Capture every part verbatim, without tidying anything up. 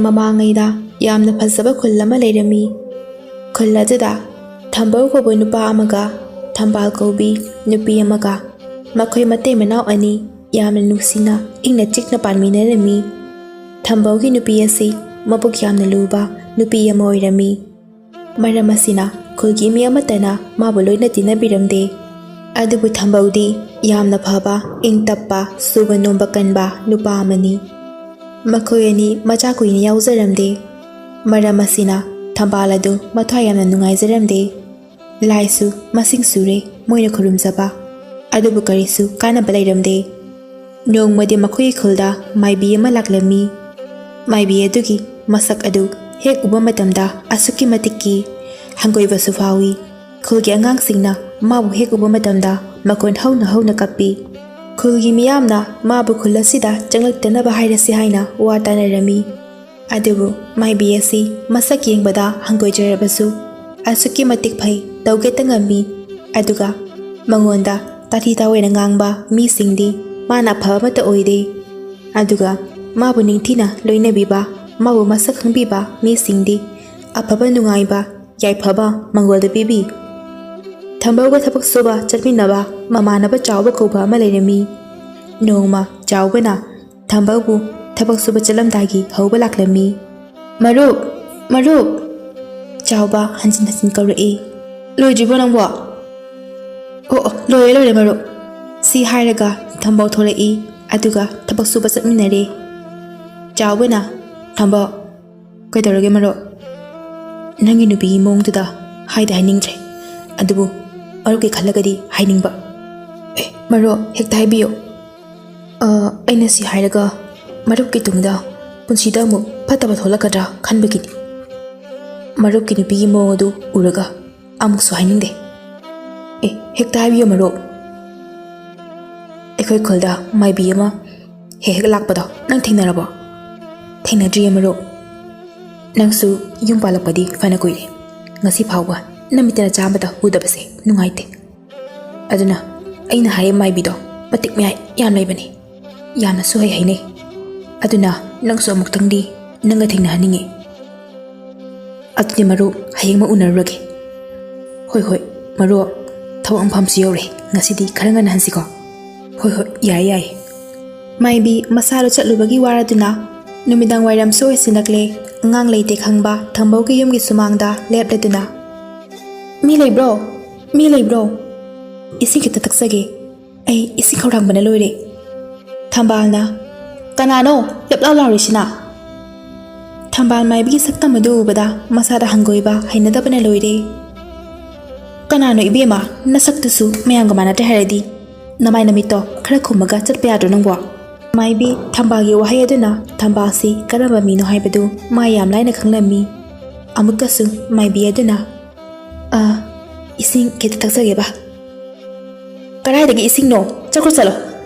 ꯃꯃꯥꯡꯉꯩꯗ ꯌꯥꯝꯅ ꯐꯖꯕ ꯈꯨꯜ ꯑꯃ ꯂꯩꯔꯝꯃꯤ꯫ ꯈꯨꯜ ꯑꯗꯨꯗ ꯊꯝꯕꯧ ꯀꯧꯕ ꯅꯨꯄꯥ ꯑꯃꯒ ꯊꯝꯕꯥꯜ ꯀꯧꯕꯤ ꯅꯨꯄꯤ ꯑꯃꯒ, ꯃꯈꯣꯏ ꯃꯇꯩ ꯃꯅꯥꯎ ꯑꯅꯤ ꯌꯥꯝꯅ ꯅꯨꯡꯁꯤꯅ ꯏꯪꯅ ꯆꯤꯛꯅ ꯄꯥꯟꯃꯤꯟꯅꯔꯝꯃꯤ꯫ ꯊꯝꯕꯧꯒꯤ ꯅꯨꯄꯤ ꯑꯁꯤ ꯃꯕꯨꯛ ꯌꯥꯝꯅ ꯂꯨꯕ ꯅꯨꯄꯤ ꯑꯃ ꯑꯣꯏꯔꯝꯃꯤ꯫ ꯃꯔꯝ ꯑꯁꯤꯅ ꯈꯨꯜꯒꯤ ꯃꯤ ꯑꯃꯠꯇꯅ ꯃꯥꯕꯨ ꯂꯣꯏꯅ ꯇꯤꯟꯅꯕꯤꯔꯝꯗꯦ꯫ ꯑꯗꯨꯕꯨ ꯊꯝꯕꯧꯗꯤ ꯌꯥꯝꯅ ꯐꯕ, ꯏꯪ ꯇꯞꯄ, ꯁꯨꯕ ꯅꯣꯝꯕ ꯀꯟꯕ ꯅꯨꯄꯥ ꯑꯃꯅꯤ꯫ ꯃꯈꯣꯏ ꯑꯅꯤ ꯃꯆꯥ ꯀꯨꯏꯅ ꯌꯥꯎꯖꯔꯝꯗꯦ꯫ ꯃꯔꯝ ꯑꯁꯤꯅ ꯊꯝꯕꯥꯜ ꯑꯗꯨ ꯃꯊ꯭ꯋꯥꯏ ꯌꯥꯝꯅ ꯅꯨꯡꯉꯥꯏꯖꯔꯝꯗꯦ꯫ ꯂꯥꯏꯁꯨ ꯃꯁꯤꯡ ꯁꯨꯔꯦ ꯃꯣꯏꯅ ꯈꯨꯔꯨꯝꯖꯕ, ꯑꯗꯨꯕꯨ ꯀꯔꯤꯁꯨ ꯀꯥꯟꯅꯕ ꯂꯩꯔꯝꯗꯦ꯫ ꯅꯣꯡꯃꯗꯤ ꯃꯈꯣꯏꯒꯤ ꯈꯨꯜꯗ ꯃꯥꯏꯕꯤ ꯑꯃ ꯂꯥꯛꯂꯝꯃꯤ꯫ ꯃꯥꯏꯕꯤ ꯑꯗꯨꯒꯤ ꯃꯁꯛ ꯑꯗꯨ ꯍꯦꯛ ꯎꯕ ꯃꯇꯝꯗ ꯑꯁꯨꯛꯀꯤ ꯃꯇꯤꯛ ꯀꯤ, ꯍꯪꯒꯣꯏꯕꯁꯨ ꯐꯥꯎꯏ꯫ ꯈꯨꯜꯒꯤ ꯑꯉꯥꯡꯁꯤꯡꯅ ꯃꯥꯕꯨ ꯍꯦꯛ ꯎꯕ ꯃꯇꯝꯗ ꯃꯈꯣꯟ ꯍꯧꯅ ꯍꯧꯅ ꯀꯞꯄꯤ꯫ ꯈꯨꯜꯒꯤ ꯃꯤꯌꯥꯝꯅ ꯃꯥꯕꯨ ꯈꯨꯜ ꯑꯁꯤꯗ ꯆꯪꯂꯛꯇꯅꯕ ꯍꯥꯏꯔꯁꯤ ꯍꯥꯏꯅ ꯋꯥ ꯇꯥꯅꯔꯝꯃꯤ꯫ ꯑꯗꯨꯕꯨ ꯃꯥꯏꯕꯤ ꯑꯁꯤ ꯃꯁꯛ ꯌꯦꯡꯕꯗ ꯍꯪꯒꯣꯏꯖꯔꯕꯁꯨ ꯑꯁꯨꯛꯀꯤ ꯃꯇꯤꯛ ꯐꯩ, ꯇꯧꯒꯦꯇ ꯉꯝꯃꯤ꯫ ꯑꯗꯨꯒ ꯃꯉꯣꯟꯗ ꯇꯥꯊꯤ ꯇꯥꯑꯣꯏꯅ ꯉꯥꯡꯕ ꯃꯤꯁꯤꯡꯗꯤ ꯃꯥꯅ ꯑꯐꯕ ꯑꯃꯠꯇ ꯑꯣꯏꯗꯦ꯫ ꯑꯗꯨꯒ ꯃꯥꯕꯨ ꯅꯤꯡꯊꯤꯅ ꯂꯣꯏꯅꯕꯤꯕ, ꯃꯥꯕꯨ ꯃꯁꯛ ꯈꯪꯕꯤꯕ ꯃꯤꯁꯤꯡꯗꯤ ꯑꯐꯕ ꯅꯨꯡꯉꯥꯏꯕ, ꯌꯥꯏꯐꯕ ꯃꯪꯒꯣꯜꯗ ꯄꯤꯕꯤ꯫ ꯊꯝꯕꯧꯒ ꯊꯕꯛ ꯁꯨꯕ ꯆꯠꯃꯤꯟꯅꯕ ꯃꯃꯥꯟꯅꯕ ꯆꯥꯎꯕ ꯀꯧꯕ ꯑꯃ ꯂꯩꯔꯝꯃꯤ꯫ ꯅꯣꯡꯃ ꯆꯥꯎꯕꯅ ꯊꯝꯕꯧꯕꯨ ꯊꯕꯛ ꯁꯨꯕ ꯆꯠꯂꯝꯗꯥꯏꯒꯤ ꯍꯧꯕ ꯂꯥꯛꯂꯝꯃꯤ꯫ "ꯃꯔꯨꯞ, ꯃꯔꯨꯞ!" ꯆꯥꯎꯕ ꯍꯟꯖꯤꯟ ꯍꯟꯖꯤꯟ ꯀꯧꯔꯛꯏ꯫ "ꯂꯣꯏꯗ꯭ꯔꯤꯕꯣ ꯅꯪꯕꯣ?" "ꯑꯣ, ꯑꯣ, ꯂꯣꯏꯔꯦ, ꯂꯣꯏꯔꯦ, ꯃꯔꯨꯞ!" ꯁꯤ ꯍꯥꯏꯔꯒ ꯊꯝꯕꯧ ꯊꯣꯛꯂꯛꯏ꯫ ꯑꯗꯨꯒ ꯊꯕꯛ ꯁꯨꯕ ꯆꯠꯃꯤꯟꯅꯔꯦ꯫ ꯆꯥꯎꯕꯅ, "ꯊꯝꯕꯧ, ꯀꯩꯗꯧꯔꯒꯦ ꯃꯔꯨꯞ?" "ꯅꯪꯒꯤ ꯅꯨꯄꯤꯒꯤ ꯃꯑꯣꯡꯗꯨꯗ ꯍꯥꯏꯗꯤ ꯍꯥꯏꯅꯤꯡꯗ꯭ꯔꯦ, ꯑꯗꯨꯕꯨ ꯃꯔꯨꯞꯀꯤ ꯈꯜꯂꯒꯗꯤ ꯍꯥꯏꯅꯤꯡꯕ꯫" "ꯑꯦ, ꯃꯔꯨꯞ, ꯍꯦꯛꯇ ꯍꯥꯏꯕꯤꯌꯨ꯫ ꯑ, ꯑꯩꯅ ꯁꯤ ꯍꯥꯏꯔꯒ ꯃꯔꯨꯞꯀꯤ ꯇꯨꯡꯗ ꯄꯨꯟꯁꯤꯗ ꯑꯃꯨꯛ ꯐꯠꯇꯕ ꯊꯣꯛꯂꯛꯀꯗ꯭ꯔꯥ ꯈꯟꯕꯒꯤꯅꯤ꯫ ꯃꯔꯨꯞꯀꯤ ꯅꯨꯄꯤꯒꯤ ꯃꯑꯣꯡ ꯑꯗꯨ ꯎꯔꯒ ꯑꯃꯨꯛꯁꯨ ꯍꯥꯏꯅꯤꯡꯗꯦ꯫" "ꯑꯦ, ꯍꯦꯛꯇ ꯍꯥꯏꯕꯤꯌꯨ ꯃꯔꯨꯞ꯫ ꯑꯩꯈꯣꯏ ꯈꯨꯜꯗ ꯃꯥꯏꯕꯤ ꯑꯃ ꯍꯦꯛ ꯍꯦꯛ ꯂꯥꯛꯄꯗꯣ ꯅꯪ ꯊꯦꯡꯅꯔꯕꯣ?" "ꯊꯦꯡꯅꯗ꯭ꯔꯤꯌꯦ ꯃꯔꯨꯞ꯫ ꯅꯪꯁꯨ ꯌꯨꯝ ꯄꯥꯜꯂꯛꯄꯗꯤ ꯐꯅ ꯀꯨꯏꯔꯦ꯫ ꯉꯁꯤ ꯐꯥꯎꯕ ꯅꯃꯤꯠꯇ ꯅꯆꯥ ꯑꯃꯇ ꯎꯗꯕꯁꯦ ꯅꯨꯡꯉꯥꯏꯇꯦ꯫ ꯑꯗꯨꯅ ꯑꯩꯅ ꯍꯥꯏꯔꯤꯕ ꯃꯥꯏꯕꯤꯗꯣ ꯃꯇꯤꯛ ꯃꯌꯥꯏ ꯌꯥꯝ ꯂꯩꯕꯅꯤ꯫ ꯌꯥꯝꯅꯁꯨ ꯍꯩ ꯍꯥꯏꯅꯩ꯫ ꯑꯗꯨꯅ ꯅꯪꯁꯨ ꯑꯃꯨꯛꯇꯪꯗꯤ ꯅꯪꯒ ꯊꯦꯡꯅꯍꯟꯅꯤꯡꯉꯤ꯫ ꯑꯗꯨꯗꯤ ꯃꯔꯨꯞ, ꯍꯌꯦꯡꯃꯛ ꯎꯅꯔꯨꯔꯒꯦ꯫ ꯍꯣꯏ, ꯍꯣꯏ, ꯃꯔꯨꯞ, ꯊꯕꯛ ꯃꯐꯝꯁꯨ ꯌꯧꯔꯦ꯫ ꯉꯁꯤꯗꯤ ꯈꯔ ꯉꯟꯅ ꯍꯟꯁꯤꯀꯣ꯫ ꯍꯣꯏ, ꯍꯣꯏ, ꯌꯥꯏ, ꯌꯥꯏ꯫ ꯃꯥꯏꯕꯤ ꯃꯁꯥꯗꯣ ꯆꯠꯂꯨꯕꯒꯤ ꯋꯥꯔꯗꯨꯅ ꯅꯨꯃꯤꯗꯥꯡ ꯋꯥꯏꯔꯝꯁꯨ ꯑꯣꯏꯁꯤꯜꯂꯛꯂꯦ꯫ ꯑꯉꯥꯡ ꯂꯩꯇꯦ ꯈꯪꯕ ꯊꯝꯕꯧꯒꯤ ꯌꯨꯝꯒꯤ ꯁꯨꯃꯥꯡꯗ ꯂꯦꯞꯂꯗꯨꯅ, "ꯃꯤ ꯂꯩꯕ꯭ꯔꯣ? ꯃꯤ ꯂꯩꯕ꯭ꯔꯣ? ꯏꯁꯤꯡ ꯈꯤꯇ ꯊꯛꯆꯒꯦ꯫ ꯑꯩ ꯏꯁꯤꯡ ꯈꯧꯔꯥꯡꯕꯅ ꯂꯣꯏꯔꯦ꯫" ꯊꯝꯕꯥꯜꯅ, "ꯀꯅꯥꯅꯣ ꯂꯞ ꯂꯥꯎ ꯂꯥꯎꯔꯤꯁꯤꯅ?" ꯊꯝꯕꯥꯜ ꯃꯥꯏꯕꯤꯒꯤ ꯁꯛꯇꯝ ꯑꯗꯨ ꯎꯕꯗ ꯃꯁꯥꯗ ꯍꯪꯒꯣꯏꯕ ꯍꯩꯅꯗꯕꯅ ꯂꯣꯏꯔꯦ꯫ "ꯀꯅꯥꯅꯣ ꯏꯕꯦꯝꯃ? ꯅꯁꯛꯇꯨꯁꯨ ꯃꯌꯥꯝꯒ ꯃꯥꯟꯅꯗ꯭ꯔꯦ ꯍꯥꯏꯔꯗꯤ꯫ ꯅꯃꯥꯏ ꯅꯃꯤꯠꯇꯣ ꯈꯔ ꯈꯨꯝꯃꯒ ꯆꯠꯄ ꯌꯥꯗ꯭ꯔꯣ ꯅꯪꯕꯣ?" ꯃꯥꯏꯕꯤ ꯊꯝꯕꯥꯜꯒꯤ ꯋꯥꯍꯩ ꯑꯗꯨꯅ ꯊꯝꯕꯥꯜꯁꯤ ꯀꯔꯝꯕ ꯃꯤꯅꯣ ꯍꯥꯏꯕꯗꯨ ꯃꯥ ꯌꯥꯝ ꯂꯥꯏꯅ ꯈꯪꯂꯝꯃꯤ꯫ ꯑꯃꯨꯛꯀꯁꯨ ꯃꯥꯏꯕꯤ ꯑꯗꯨꯅ, "ꯑ, ꯏꯁꯤꯡ ꯈꯤꯇ ꯊꯛꯆꯒꯦꯕ꯫" "ꯀꯗꯥꯏꯗꯒꯤ ꯏꯁꯤꯡꯅꯣ? ꯆꯠꯈ꯭ꯔꯣ ꯆꯠꯂꯣ꯫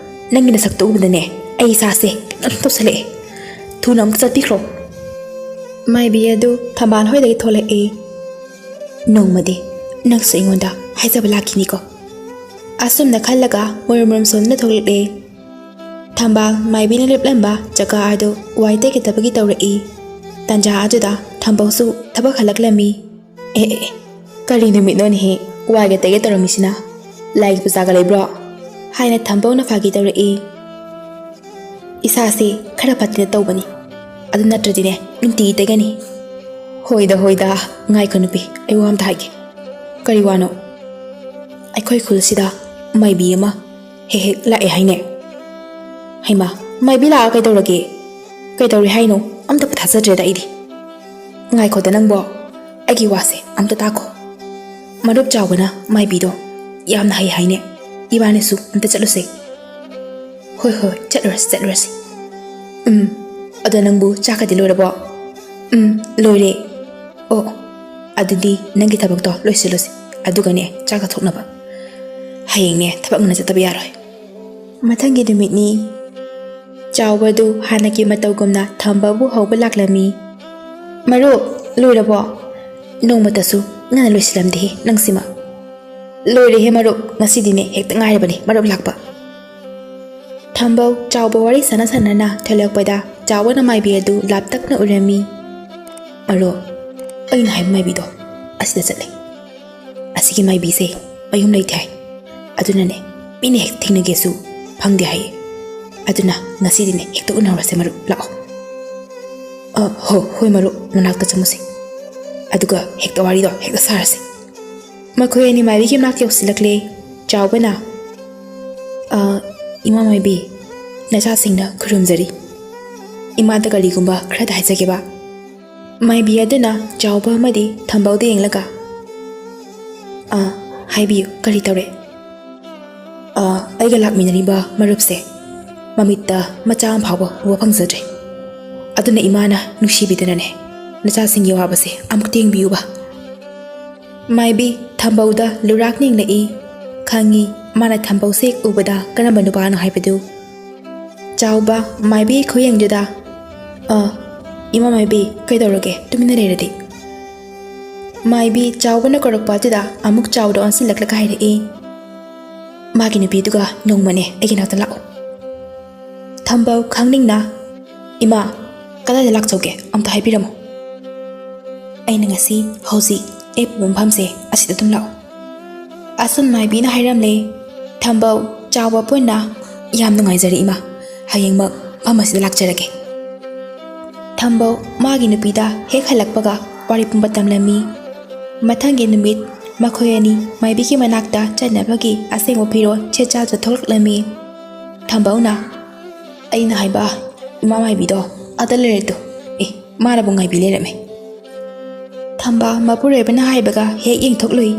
ꯅꯪꯒꯤ ꯅꯁꯛꯇꯣ ꯎꯕꯗꯅꯦ ꯑꯩ ꯏꯁꯥꯁꯦ ꯀꯩꯅꯣꯝ ꯇꯧꯁꯜꯂꯛꯑꯦ꯫ ꯊꯨꯅ ꯑꯃꯨꯛ ꯆꯠꯄꯤꯈ꯭ꯔꯣ꯫" ꯃꯥꯏꯕꯤ ꯑꯗꯨ ꯊꯝꯕꯥꯜ ꯍꯣꯏꯗꯒꯤ ꯊꯣꯛꯂꯛꯏ꯫ "ꯅꯣꯡꯃꯗꯤ ꯅꯪꯁꯨ ꯑꯩꯉꯣꯟꯗ ꯍꯥꯏꯖꯕ ꯂꯥꯛꯈꯤꯅꯤꯀꯣ꯫" ꯑꯁꯨꯝꯅ ꯈꯜꯂꯒ ꯃꯔꯨꯝ ꯃꯔꯨꯝ ꯁꯣꯟꯗꯨꯅ ꯊꯣꯛꯂꯛꯂꯦ꯫ ꯊꯝꯕꯥꯜ ꯃꯥꯏꯕꯤꯅ ꯂꯦꯞꯂꯝꯕ ꯖꯒꯥ ꯑꯗꯨ ꯋꯥꯏ ꯇꯩꯒꯗꯕꯒꯤ ꯇꯧꯔꯛꯏ꯫ ꯇꯟꯖꯥ ꯑꯗꯨꯗ ꯊꯝꯕꯧꯁꯨ ꯊꯕꯛ ꯍꯜꯂꯛꯂꯝꯃꯤ꯫ "ꯑꯦ, ꯑꯦ, ꯑꯦ, ꯀꯔꯤ ꯅꯨꯃꯤꯠꯅꯣꯅꯦꯍꯦ, ꯋꯥꯏꯒ ꯇꯩꯒ ꯇꯧꯔꯝꯃꯤꯁꯤꯅ? ꯂꯥꯏꯒꯤ ꯄꯨꯖꯥꯒ ꯂꯩꯕ꯭ꯔꯣ?" ꯍꯥꯏꯅ ꯊꯝꯕꯧꯅ ꯐꯥꯒꯤ ꯇꯧꯔꯛꯏ꯫ "ꯏꯁꯥꯁꯦ ꯈꯔ ꯐꯠꯇꯅ ꯇꯧꯕꯅꯤ, ꯑꯗꯨ ꯅꯠꯇ꯭ꯔꯗꯤꯅꯦ ꯅꯨꯡꯇꯤꯒꯤ ꯇꯩꯒꯅꯤ꯫" "ꯍꯣꯏꯗ, ꯍꯣꯏꯗ, ꯉꯥꯏꯈꯣ ꯅꯨꯄꯤ, ꯑꯩ ꯋꯥ ꯑꯝꯇ ꯍꯥꯏꯒꯦ꯫" "ꯀꯔꯤ ꯋꯥꯅꯣ?" "ꯑꯩꯈꯣꯏ ꯈꯨꯜꯁꯤꯗ ꯃꯥꯏꯕꯤ ꯑꯃ ꯍꯦꯛ ꯍꯦꯛ ꯂꯥꯛꯑꯦ ꯍꯥꯏꯅꯦ꯫" "ꯍꯩꯃꯥ, ꯃꯥꯏꯕꯤ ꯂꯥꯛꯑ ꯀꯩꯗꯧꯔꯒꯦ? ꯀꯩꯗꯧꯔꯦ ꯍꯥꯏꯅꯣ? ꯑꯝꯇꯕꯨ ꯊꯥꯖꯗ꯭ꯔꯦꯗ ꯑꯩꯗꯤ꯫" "ꯉꯥꯏꯈꯣꯗ ꯅꯪꯕꯣ, ꯑꯩꯒꯤ ꯋꯥꯁꯦ ꯑꯝꯇ ꯇꯥꯈꯣ꯫ ꯃꯔꯨꯞ ꯆꯥꯎꯕꯅ ꯃꯥꯏꯕꯤꯗꯣ ꯌꯥꯝꯅ ꯍꯩ ꯍꯥꯏꯅꯦ꯫ ꯏꯕꯥꯅꯤꯁꯨ ꯑꯝꯇ ꯆꯠꯂꯨꯁꯦ꯫" "ꯍꯣꯏ, ꯍꯣꯏ, ꯆꯠꯂꯨꯔꯁꯤ, ꯆꯠꯂꯨꯔꯁꯤ꯫ ꯎꯝ, ꯑꯗꯣ ꯅꯪꯕꯨ ꯆꯥꯛꯀꯗꯤ ꯂꯣꯏꯔꯕꯣ?" "ꯎꯝ, ꯂꯣꯏꯔꯦ꯫" "ꯑꯣ, ꯑꯗꯨꯗꯤ ꯅꯪꯒꯤ ꯊꯕꯛꯇꯣ ꯂꯣꯏꯁꯤꯜꯂꯨꯁꯤ, ꯑꯗꯨꯒꯅꯦ ꯆꯥꯛ ꯆꯥꯊꯣꯛꯅꯕ꯫ ꯍꯌꯦꯡꯅꯦ ꯊꯕꯛ ꯉꯟꯅ ꯆꯠꯇꯕ ꯌꯥꯔꯣꯏ꯫" ꯃꯊꯪꯒꯤ ꯅꯨꯃꯤꯠꯅꯤ꯫ ꯆꯥꯎꯕꯗꯨ ꯍꯥꯟꯅꯒꯤ ꯃꯇꯧꯒꯨꯝꯅ ꯊꯝꯕꯕꯨ ꯍꯧꯕ ꯂꯥꯛꯂꯝꯃꯤ꯫ "ꯃꯔꯨꯞ, ꯂꯣꯏꯔꯕꯣ? ꯅꯣꯡꯃꯇꯁꯨ ꯉꯟꯅ ꯂꯣꯏꯁꯤꯜꯂꯝꯗꯦꯍꯦ ꯅꯪꯁꯤꯃ꯫" "ꯂꯣꯏꯔꯦꯍꯦ ꯃꯔꯨꯞ, ꯉꯁꯤꯗꯤꯅꯦ ꯍꯦꯛꯇ ꯉꯥꯏꯔꯕꯅꯦ ꯃꯔꯨꯞ ꯂꯥꯛꯄ꯫" ꯊꯝꯕꯧ ꯆꯥꯎꯕ ꯋꯥꯔꯤ ꯁꯥꯟꯅ ꯁꯥꯟꯅꯅ ꯊꯣꯛꯂꯛꯄꯗ ꯆꯥꯎꯕꯅ ꯃꯥꯏꯕꯤ ꯑꯗꯨ ꯂꯥꯞꯇꯛꯅ ꯎꯔꯝꯃꯤ꯫ "ꯑꯔꯣ, ꯑꯩꯅ ꯍꯥꯏꯕ ꯃꯥꯏꯕꯤꯗꯣ ꯑꯁꯤꯗ ꯆꯠꯂꯦ꯫ ꯑꯁꯤꯒꯤ ꯃꯥꯏꯕꯤꯁꯦ ꯃꯌꯨꯝ ꯂꯩꯇꯦ ꯍꯥꯏ꯫ ꯑꯗꯨꯅꯅꯦ, ꯃꯤꯅ ꯍꯦꯛ ꯊꯦꯡꯅꯒꯦꯁꯨ ꯐꯪꯗꯦ ꯍꯥꯏꯌꯦ꯫ ꯑꯗꯨꯅ ꯉꯁꯤꯗꯤꯅꯦ ꯍꯦꯛꯇ ꯎꯅꯍꯧꯔꯁꯦ ꯃꯔꯨꯞ, ꯂꯥꯛꯑꯣ꯫" "ꯑ, ꯍꯣ, ꯍꯣꯏ ꯃꯔꯨꯞ, ꯃꯅꯥꯛꯇ ꯆꯪꯉꯨꯁꯦ꯫ ꯑꯗꯨꯒ ꯍꯦꯛꯇ ꯋꯥꯔꯤꯗꯣ ꯍꯦꯛꯇ ꯁꯥꯔꯁꯦ꯫" ꯃꯈꯣꯏ ꯑꯅꯤ ꯃꯥꯏꯕꯤꯒꯤ ꯃꯅꯥꯛꯇ ꯌꯧꯁꯤꯜꯂꯛꯂꯦ꯫ ꯆꯥꯎꯕꯅ, "ꯑ, ꯏꯃꯥ ꯃꯥꯏꯕꯤ, ꯅꯆꯥꯁꯤꯡꯅ ꯈꯨꯔꯨꯝꯖꯔꯤ꯫ ꯏꯃꯥꯗ ꯀꯔꯤꯒꯨꯝꯕ ꯈꯔꯗ ꯍꯥꯏꯖꯒꯦꯕ꯫" ꯃꯥꯏꯕꯤ ꯑꯗꯨꯅ ꯆꯥꯎꯕ ꯑꯃꯗꯤ ꯊꯝꯕꯧꯗ ꯌꯦꯡꯂꯒ, "ꯑ, ꯍꯥꯏꯕꯤꯌꯨ, ꯀꯔꯤ ꯇꯧꯔꯦ?" "ꯑ, ꯑꯩꯒ ꯂꯥꯛꯃꯤꯟꯅꯔꯤꯕ ꯃꯔꯨꯞꯁꯦ ꯃꯃꯤꯠꯇ ꯃꯆꯥ ꯑꯃ ꯐꯥꯎꯕ ꯎꯕ ꯐꯪꯖꯗ꯭ꯔꯦ꯫ ꯑꯗꯨꯅ ꯏꯃꯥꯅ ꯅꯨꯡꯁꯤꯕꯤꯗꯨꯅꯅꯦ ꯅꯆꯥꯁꯤꯡꯒꯤ ꯑꯋꯥꯕꯁꯦ ꯑꯃꯨꯛꯇ ꯌꯦꯡꯕꯤꯌꯨꯕ꯫" ꯃꯥꯏꯕꯤ ꯊꯝꯕꯧꯗ ꯂꯨꯔꯥꯛ ꯌꯦꯡꯂꯛꯏ꯫ ꯈꯪꯉꯤ ꯃꯥꯅ ꯊꯝꯕꯧꯁꯦ ꯍꯦꯛ ꯎꯕꯗ ꯀꯔꯝꯕ ꯅꯨꯄꯥꯅꯣ ꯍꯥꯏꯕꯗꯨ꯫ ꯆꯥꯎꯕ ꯃꯥꯏꯕꯤ ꯈꯨꯌꯦꯡꯗꯨꯗ, "ꯑ, ꯏꯃꯥ ꯃꯥꯏꯕꯤ, ꯀꯩꯗꯧꯔꯒꯦ ꯇꯨꯃꯤꯟꯅ ꯂꯩꯔꯗꯤ?" ꯃꯥꯏꯕꯤ ꯆꯥꯎꯕꯅ ꯀꯧꯔꯛꯄ ꯑꯗꯨꯗ ꯑꯃꯨꯛ ꯆꯥꯎꯗ ꯑꯣꯟꯁꯤꯜꯂꯛꯂꯒ ꯍꯥꯏꯔꯛꯏ, "ꯃꯥꯒꯤ ꯅꯨꯄꯤꯗꯨꯒ ꯅꯣꯡꯃꯅꯦ ꯑꯩꯒꯤ ꯅꯥꯛꯇ ꯂꯥꯛꯑꯣ꯫" ꯊꯝꯕꯧ ꯈꯪꯅꯤꯡꯅ, "ꯏꯃꯥ, ꯀꯗꯥꯏꯗ ꯂꯥꯛꯆꯧꯒꯦ? ꯑꯝꯇ ꯍꯥꯏꯕꯤꯔꯝꯃꯨ꯫" "ꯑꯩꯅ ꯉꯁꯤ ꯍꯧꯖꯤꯛ ꯂꯦꯞꯄꯤꯕ ꯃꯐꯝꯁꯦ ꯑꯁꯤꯗ ꯑꯗꯨꯝ ꯂꯥꯛꯑꯣ꯫" ꯑꯁꯨꯝ ꯃꯥꯏꯕꯤꯅ ꯍꯥꯏꯔꯝꯂꯦ꯫ ꯊꯝꯕꯧ ꯆꯥꯎꯕ ꯄꯨꯟꯅ, "ꯌꯥꯝ ꯅꯨꯡꯉꯥꯏꯖꯔꯦ ꯏꯃꯥ, ꯍꯌꯦꯡꯃꯛ ꯃꯐꯝ ꯑꯁꯤꯗ ꯂꯥꯛꯆꯔꯒꯦ꯫" ꯊꯝꯕꯧ ꯃꯥꯒꯤ ꯅꯨꯄꯤꯗ ꯍꯦꯛ ꯍꯜꯂꯛꯄꯒ ꯋꯥꯔꯤ ꯄꯨꯝꯕ ꯇꯝꯂꯝꯃꯤ꯫ ꯃꯊꯪꯒꯤ ꯅꯨꯃꯤꯠ ꯃꯈꯣꯏ ꯑꯅꯤ ꯃꯥꯏꯕꯤꯒꯤ ꯃꯅꯥꯛꯇ ꯆꯠꯅꯕꯒꯤ ꯑꯁꯦꯡꯕ ꯐꯤꯔꯣꯜ ꯁꯦꯠ ꯆꯥꯗꯨꯅ ꯊꯣꯛꯂꯛꯂꯝꯃꯤ꯫ ꯊꯝꯕꯧꯅ, "ꯑꯩꯅ ꯍꯥꯏꯕ ꯏꯃꯥ ꯃꯥꯏꯕꯤꯗꯣ ꯑꯗ ꯂꯩꯔꯦ ꯇꯨ꯫ ꯑꯦ, ꯃꯥꯅꯕꯨ ꯉꯥꯏꯕꯤ ꯂꯩꯔꯝꯃꯦ꯫" ꯊꯝꯕꯥ ꯃꯄꯨꯔꯣꯏꯕꯅ ꯍꯥꯏꯕꯒ ꯍꯦꯛ ꯌꯦꯡꯊꯣꯛꯂꯨꯏ꯫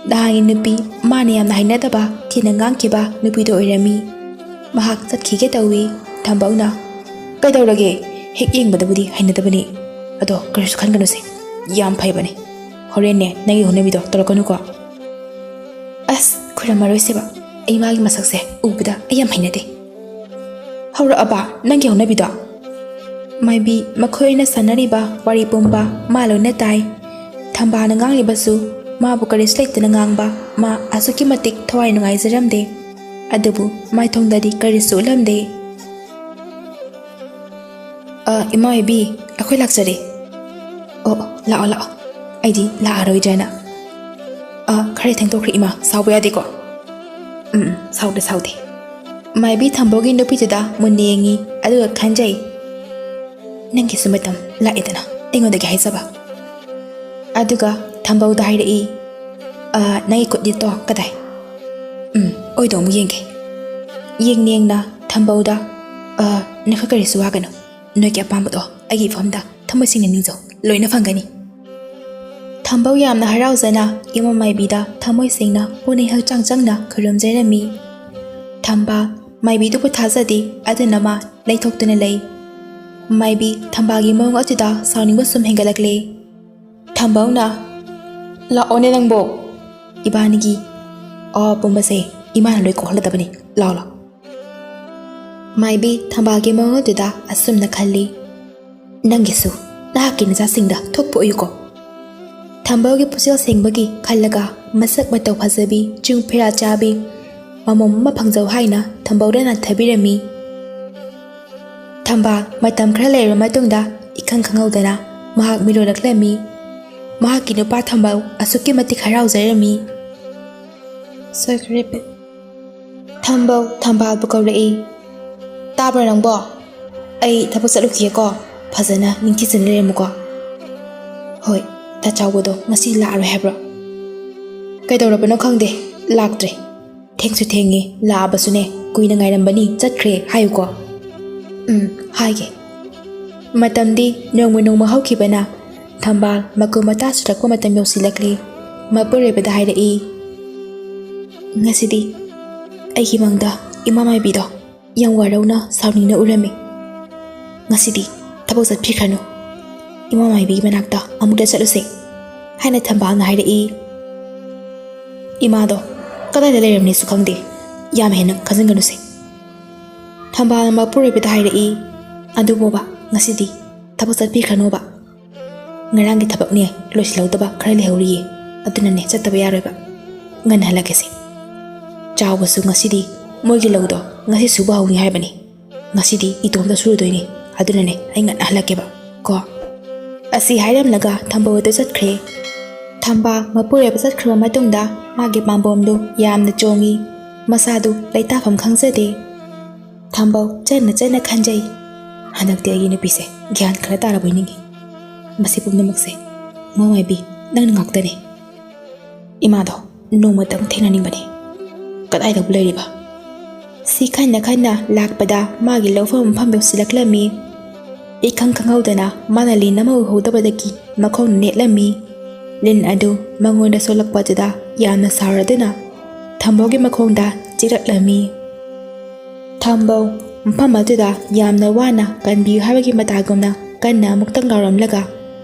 ꯅꯍꯥꯟꯒꯤ ꯅꯨꯄꯤ, ꯃꯥꯅ ꯌꯥꯝꯅ ꯍꯩꯅꯗꯕ, ꯊꯤꯅ ꯉꯥꯡꯈꯤꯕ ꯅꯨꯄꯤꯗꯣ ꯑꯣꯏꯔꯝꯃꯤ꯫ ꯃꯍꯥꯛ ꯆꯠꯈꯤꯒꯦ ꯇꯧꯏ꯫ ꯊꯝꯕꯧꯅ, "ꯀꯩꯗꯧꯔꯒꯦ? ꯍꯦꯛ ꯌꯦꯡꯕꯗꯕꯨꯗꯤ ꯍꯩꯅꯗꯕꯅꯤ꯫ ꯑꯗꯣ ꯀꯔꯤꯁꯨ ꯈꯟꯒꯅꯨꯁꯦ꯫ ꯌꯥꯝ ꯐꯩꯕꯅꯦ꯫ ꯍꯣꯔꯦꯟꯅꯦ ꯅꯪꯒꯤ ꯍꯧꯅꯕꯤꯗꯣ ꯇꯧꯔꯛꯀꯅꯨꯀꯣ꯫" "ꯑꯁ, ꯈꯨꯔꯝꯃꯔꯣꯏꯁꯦꯕ꯫ ꯑꯩ ꯃꯥꯒꯤ ꯃꯁꯛꯁꯦ ꯎꯕꯗ ꯑꯩ ꯌꯥꯝ ꯍꯩꯅꯗꯦ꯫" "ꯍꯧꯔꯛꯑꯕ ꯅꯪꯒꯤ ꯍꯧꯅꯕꯤꯗꯣ?" ꯃꯥꯏꯕꯤ ꯃꯈꯣꯏꯅ ꯁꯥꯟꯅꯔꯤꯕ ꯋꯥꯔꯤ ꯄꯨꯝꯕ ꯃꯥ ꯂꯣꯏꯅ ꯇꯥꯏ꯫ ꯊꯝꯕꯥꯅ ꯉꯥꯡꯂꯤꯕꯁꯨ ꯃꯥꯕꯨ ꯀꯔꯤꯁꯨ ꯂꯩꯇꯅ ꯉꯥꯡꯕ ꯃꯥ ꯑꯁꯨꯛꯀꯤ ꯃꯇꯤꯛ ꯊꯋꯥꯏ ꯅꯨꯡꯉꯥꯏꯖꯔꯝꯗꯦ꯫ ꯑꯗꯨꯕꯨ ꯃꯥꯏꯊꯣꯡꯗꯗꯤ ꯀꯔꯤꯁꯨ ꯎꯠꯂꯝꯗꯦ꯫ "ꯑ, ꯏꯃꯥ ꯏꯕꯤ, ꯑꯩꯈꯣꯏ ꯂꯥꯛꯆꯔꯦ꯫ ꯑꯣ, ꯑꯣ, ꯂꯥꯛꯑꯣ, ꯂꯥꯛꯑꯣ꯫ ꯑꯩꯗꯤ ꯂꯥꯛꯑꯔꯣꯏꯗ꯭ꯔꯅ꯫ ꯑ, ꯈꯔ ꯊꯦꯡꯗꯣꯛꯈ꯭ꯔꯦ ꯏꯃꯥ, ꯁꯥꯎꯕ ꯌꯥꯗꯦꯀꯣ?" "ꯎꯝ, ꯎꯝ, ꯁꯥꯎꯗꯦ, ꯁꯥꯎꯗꯦ꯫" ꯃꯥꯏꯕꯤ ꯊꯝꯕꯧꯒꯤ ꯅꯨꯄꯤꯗꯨꯗ ꯃꯨꯟꯅ ꯌꯦꯡꯉꯤ, ꯑꯗꯨꯒ ꯈꯟꯖꯩ, "ꯅꯪꯒꯤꯁꯨ ꯃꯇꯝ ꯂꯥꯛꯑꯦꯗꯅ ꯑꯩꯉꯣꯟꯗꯒꯤ ꯍꯥꯏꯖꯕ꯫" ꯑꯗꯨꯒ ꯊꯝꯕꯧꯗ ꯍꯥꯏꯔꯛꯏ, "ꯑ, ꯅꯪꯒꯤ ꯈꯨꯠ ꯌꯦꯠꯇꯣ ꯀꯗꯥꯏ?" "ꯎꯝ, ꯑꯣꯏꯗꯣ ꯑꯃꯨꯛ ꯌꯦꯡꯒꯦ꯫" ꯌꯦꯡꯅ ꯌꯦꯡꯅ ꯊꯝꯕꯧꯗ, "ꯑ, ꯅꯈꯣꯏ ꯀꯔꯤꯁꯨ ꯋꯥꯒꯅꯨ꯫ ꯅꯣꯏꯒꯤ ꯑꯄꯥꯝꯕꯗꯣ ꯑꯩꯒꯤ ꯏꯐꯝꯗ ꯊꯃꯣꯏ ꯁꯦꯡꯅ ꯅꯤꯡꯖꯧ, ꯂꯣꯏꯅ ꯐꯪꯒꯅꯤ꯫" ꯊꯝꯕꯧ ꯌꯥꯝꯅ ꯍꯔꯥꯎꯖꯅ ꯏꯃꯥ ꯃꯥꯏꯕꯤꯗ ꯊꯃꯣꯏ ꯁꯦꯡꯅ ꯄꯨꯛꯅꯤꯡ ꯍꯛꯆꯥꯡ ꯆꯪꯅ ꯈꯨꯔꯨꯝꯖꯔꯝꯃꯤ꯫ ꯊꯝꯕꯥꯜ ꯃꯥꯏꯕꯤꯗꯨꯕꯨ ꯊꯥꯖꯗꯦ, ꯑꯗꯨꯅ ꯃꯥ ꯂꯩꯊꯣꯛꯇꯨꯅ ꯂꯩ꯫ ꯃꯥꯏꯕꯤ ꯊꯝꯕꯥꯜꯒꯤ ꯃꯑꯣꯡ ꯑꯗꯨꯗ ꯁꯥꯎꯅꯤꯡꯕ ꯁꯨꯝ ꯍꯦꯟꯒꯠꯂꯛꯂꯦ꯫ ꯊꯝꯕꯧꯅ, "ꯂꯥꯛꯑꯣꯅꯦ ꯅꯪꯕꯣ, ꯏꯕꯥꯅꯤꯒꯤ ꯑꯋꯥꯕ ꯄꯨꯝꯕꯁꯦ ꯏꯃꯥꯅ ꯂꯣꯏ ꯀꯣꯛꯍꯜꯂꯗꯕꯅꯤ, ꯂꯥꯛꯑꯣ, ꯂꯥꯛꯑꯣ꯫" ꯃꯥꯏꯕꯤ ꯊꯝꯕꯥꯜꯒꯤ ꯃꯑꯣꯡ ꯑꯗꯨꯗ ꯑꯁꯨꯝꯅ ꯈꯜꯂꯤ, "ꯅꯪꯒꯤꯁꯨ ꯅꯍꯥꯛꯀꯤ ꯅꯆꯥꯁꯤꯡꯗ ꯊꯣꯛꯄ ꯑꯣꯏꯌꯨꯀꯣ꯫" ꯊꯝꯕꯧꯒꯤ ꯄꯨꯛꯆꯦꯜ ꯁꯦꯡꯕꯒꯤ ꯈꯜꯂꯒ ꯃꯁꯛ ꯃꯇꯧ ꯐꯖꯕꯤ, ꯆꯨꯡ ꯐꯤꯔꯥ ꯆꯥꯕꯤ ꯃꯃꯣꯝ ꯑꯃ ꯐꯪꯖꯧ ꯍꯥꯏꯅ ꯊꯝꯕꯧꯗ ꯅꯥꯟꯊꯕꯤꯔꯝꯃꯤ꯫ ꯊꯝꯕꯥꯜ ꯃꯇꯝ ꯈꯔ ꯂꯩꯔꯕ ꯃꯇꯨꯡꯗ ꯏꯈꯪ ꯈꯪꯍꯧꯗꯅ ꯃꯍꯥꯛ ꯃꯤꯔꯣꯜꯂꯛꯂꯝꯃꯤ꯫ ꯃꯍꯥꯛꯀꯤ ꯅꯨꯄꯥ ꯊꯝꯕꯧ ꯑꯁꯨꯛꯀꯤ ꯃꯇꯤꯛ ꯍꯔꯥꯎꯖꯔꯝꯃꯤ꯫ ꯁꯣꯏꯈ꯭ꯔꯦ꯫ ꯊꯝꯕꯧ ꯊꯝꯕꯥꯜꯕꯨ ꯀꯧꯔꯛꯏ꯫ "ꯇꯥꯕ꯭ꯔꯥ ꯅꯪꯕꯣ? ꯑꯩ ꯊꯕꯛ ꯆꯠꯂꯨꯈꯤꯒꯦꯀꯣ꯫ ꯐꯖꯅ ꯅꯤꯡꯊꯤꯖꯅ ꯂꯩꯔꯝꯃꯨꯀꯣ꯫" "ꯍꯣꯏ, ꯇꯥ ꯆꯥꯎꯕꯗꯣ ꯉꯁꯤ ꯂꯥꯛꯑꯔꯣꯏ ꯍꯥꯏꯕ꯭ꯔꯣ?" "ꯀꯩꯗꯧꯔꯕꯅꯣ ꯈꯪꯗꯦ, ꯂꯥꯛꯇ꯭ꯔꯦ꯫ ꯊꯦꯡꯁꯨ ꯊꯦꯡꯉꯦ, ꯂꯥꯛꯑꯕꯁꯨꯅꯦ, ꯀꯨꯏꯅ ꯉꯥꯏꯔꯝꯕꯅꯤ, ꯆꯠꯈ꯭ꯔꯦ ꯍꯥꯏꯌꯨꯀꯣ꯫" "ꯎꯝ, ꯍꯥꯏꯒꯦ꯫" ꯃꯇꯝꯗꯤ ꯅꯣꯡꯃ ꯅꯣꯡꯃ ꯍꯧꯈꯤꯕꯅ ꯊꯝꯕꯥꯜ ꯃꯀꯨ ꯃꯇꯥ ꯁꯨꯔꯛꯄ ꯃꯇꯝ ꯌꯧꯁꯤꯜꯂꯛꯂꯤ꯫ ꯃꯄꯨꯔꯣꯏꯕꯗ ꯍꯥꯏꯔꯛꯏ, "ꯉꯁꯤꯗꯤ ꯑꯩꯒꯤ ꯃꯪꯗ ꯏꯃꯥ ꯃꯥꯏꯕꯤꯗꯣ ꯌꯥꯝ ꯋꯥꯔꯧꯅ ꯁꯥꯎꯅꯤꯡꯅ ꯎꯔꯝꯃꯤ꯫ ꯉꯁꯤꯗꯤ ꯊꯕꯛ ꯆꯠꯄꯤꯈ꯭ꯔꯅꯨ꯫ ꯏꯃꯥ ꯃꯥꯏꯕꯤꯒꯤ ꯃꯅꯥꯛꯇ ꯑꯃꯨꯛꯇ ꯆꯠꯂꯨꯁꯦ," ꯍꯥꯏꯅ ꯊꯝꯕꯥꯜꯅ ꯍꯥꯏꯔꯛꯏ꯫ "ꯏꯃꯥꯗꯣ ꯀꯗꯥꯏꯗ ꯂꯩꯔꯝꯅꯤꯁꯨ ꯈꯪꯗꯦ꯫ ꯌꯥꯝ ꯍꯦꯟꯅ ꯈꯟꯖꯤꯟꯒꯅꯨꯁꯦ꯫" ꯊꯝꯕꯥꯜꯅ ꯃꯄꯨꯔꯣꯏꯕꯗ ꯍꯥꯏꯔꯛꯏ, "ꯑꯗꯨꯕꯨꯕ, ꯉꯁꯤꯗꯤ ꯊꯕꯛ ꯆꯠꯄꯤꯈ꯭ꯔꯅꯣꯕ꯫ ꯉꯔꯥꯡꯒꯤ ꯊꯕꯛꯅꯦ ꯂꯣꯏꯁꯤꯜꯍꯧꯗꯕ ꯈꯔ ꯂꯩꯍꯧꯔꯤꯌꯦ, ꯑꯗꯨꯅꯅꯦ ꯆꯠꯇꯕ ꯌꯥꯔꯣꯏꯕ꯫ ꯉꯟꯅ ꯍꯜꯂꯛꯀꯦꯁꯦ꯫ ꯆꯥꯎꯕꯁꯨ ꯉꯁꯤꯗꯤ ꯃꯣꯏꯒꯤ ꯂꯧꯗꯣ ꯉꯁꯤ ꯁꯨꯕ ꯍꯧꯅꯤ ꯍꯥꯏꯕꯅꯤ꯫ ꯉꯁꯤꯗꯤ ꯏꯇꯣꯝꯇ ꯁꯨꯔꯨꯗꯣꯏꯅꯤ, ꯑꯗꯨꯅꯅꯦ ꯑꯩ ꯉꯟꯅ ꯍꯜꯂꯛꯀꯦꯕ ꯀꯣ꯫ ꯑꯁꯤ ꯍꯥꯏꯔꯝꯂꯒ ꯊꯝꯕꯧ ꯑꯗꯨ ꯆꯠꯈ꯭ꯔꯦ꯫ ꯊꯝꯕꯥꯜ ꯃꯄꯨꯔꯣꯏꯕ ꯆꯠꯈ꯭ꯔꯕ ꯃꯇꯨꯡꯗ ꯃꯥꯒꯤ ꯄꯥꯝꯕꯣꯝꯗꯨ ꯌꯥꯝꯅ ꯆꯣꯡꯉꯤ꯫ ꯃꯁꯥꯗꯨ ꯂꯩꯇꯥꯐꯝ ꯈꯪꯖꯗꯦ꯫ ꯊꯝꯕꯧ ꯆꯟꯅ ꯆꯟꯅ ꯈꯟꯖꯩ, "ꯍꯟꯗꯛꯇꯤ ꯑꯩꯒꯤ ꯅꯨꯄꯤꯁꯦ ꯒ꯭ꯌꯥꯟ ꯈꯔ ꯇꯥꯔꯕꯣꯏ ꯅꯤꯡꯉꯤ꯫ ꯃꯁꯤ ꯄꯨꯝꯅꯃꯛꯁꯦ ꯃꯃꯥꯏꯕꯤ ꯅꯪꯅ ꯉꯥꯛꯇꯅꯤ꯫ ꯏꯃꯥꯗꯣ ꯅꯣꯡꯃꯇꯪ ꯊꯦꯡꯅꯅꯤꯡꯕꯅꯤ꯫ ꯀꯗꯥꯏꯗꯕꯨ ꯂꯩꯔꯤꯕ?" ꯁꯤ ꯈꯟꯅ ꯈꯟꯅ ꯂꯥꯛꯄꯗ ꯃꯥꯒꯤ ꯂꯧꯐꯝ ꯃꯐꯝ ꯌꯧꯁꯤꯜꯂꯛꯂꯝꯃꯤ꯫ ꯏꯈꯪ ꯈꯪꯍꯧꯗꯅ ꯃꯥꯅ ꯂꯤꯟ ꯑꯃ ꯎꯍꯧꯗꯕꯗꯒꯤ ꯃꯈꯣꯡꯅ ꯅꯦꯠꯂꯝꯃꯤ꯫ ꯂꯤꯟ ꯑꯗꯨ ꯃꯉꯣꯟꯗ ꯁꯣꯛꯂꯛꯄꯗꯨꯗ ꯌꯥꯝꯅ ꯁꯥꯎꯔꯗꯨꯅ ꯊꯝꯕꯧꯒꯤ ꯃꯈꯣꯡꯗ ꯆꯤꯛꯂꯛꯂꯝꯃꯤ꯫ ꯊꯝꯕꯧ ꯃꯐꯝ ꯑꯗꯨꯗ ꯌꯥꯝꯅ ꯋꯥꯅ ꯀꯟꯕꯤꯌꯨ ꯍꯥꯏꯕꯒꯤ ꯃꯇꯥꯒꯨꯝꯅ ꯀꯟꯅ ꯑꯃꯨꯛꯇꯪ ꯂꯥꯎꯔꯝꯂꯒ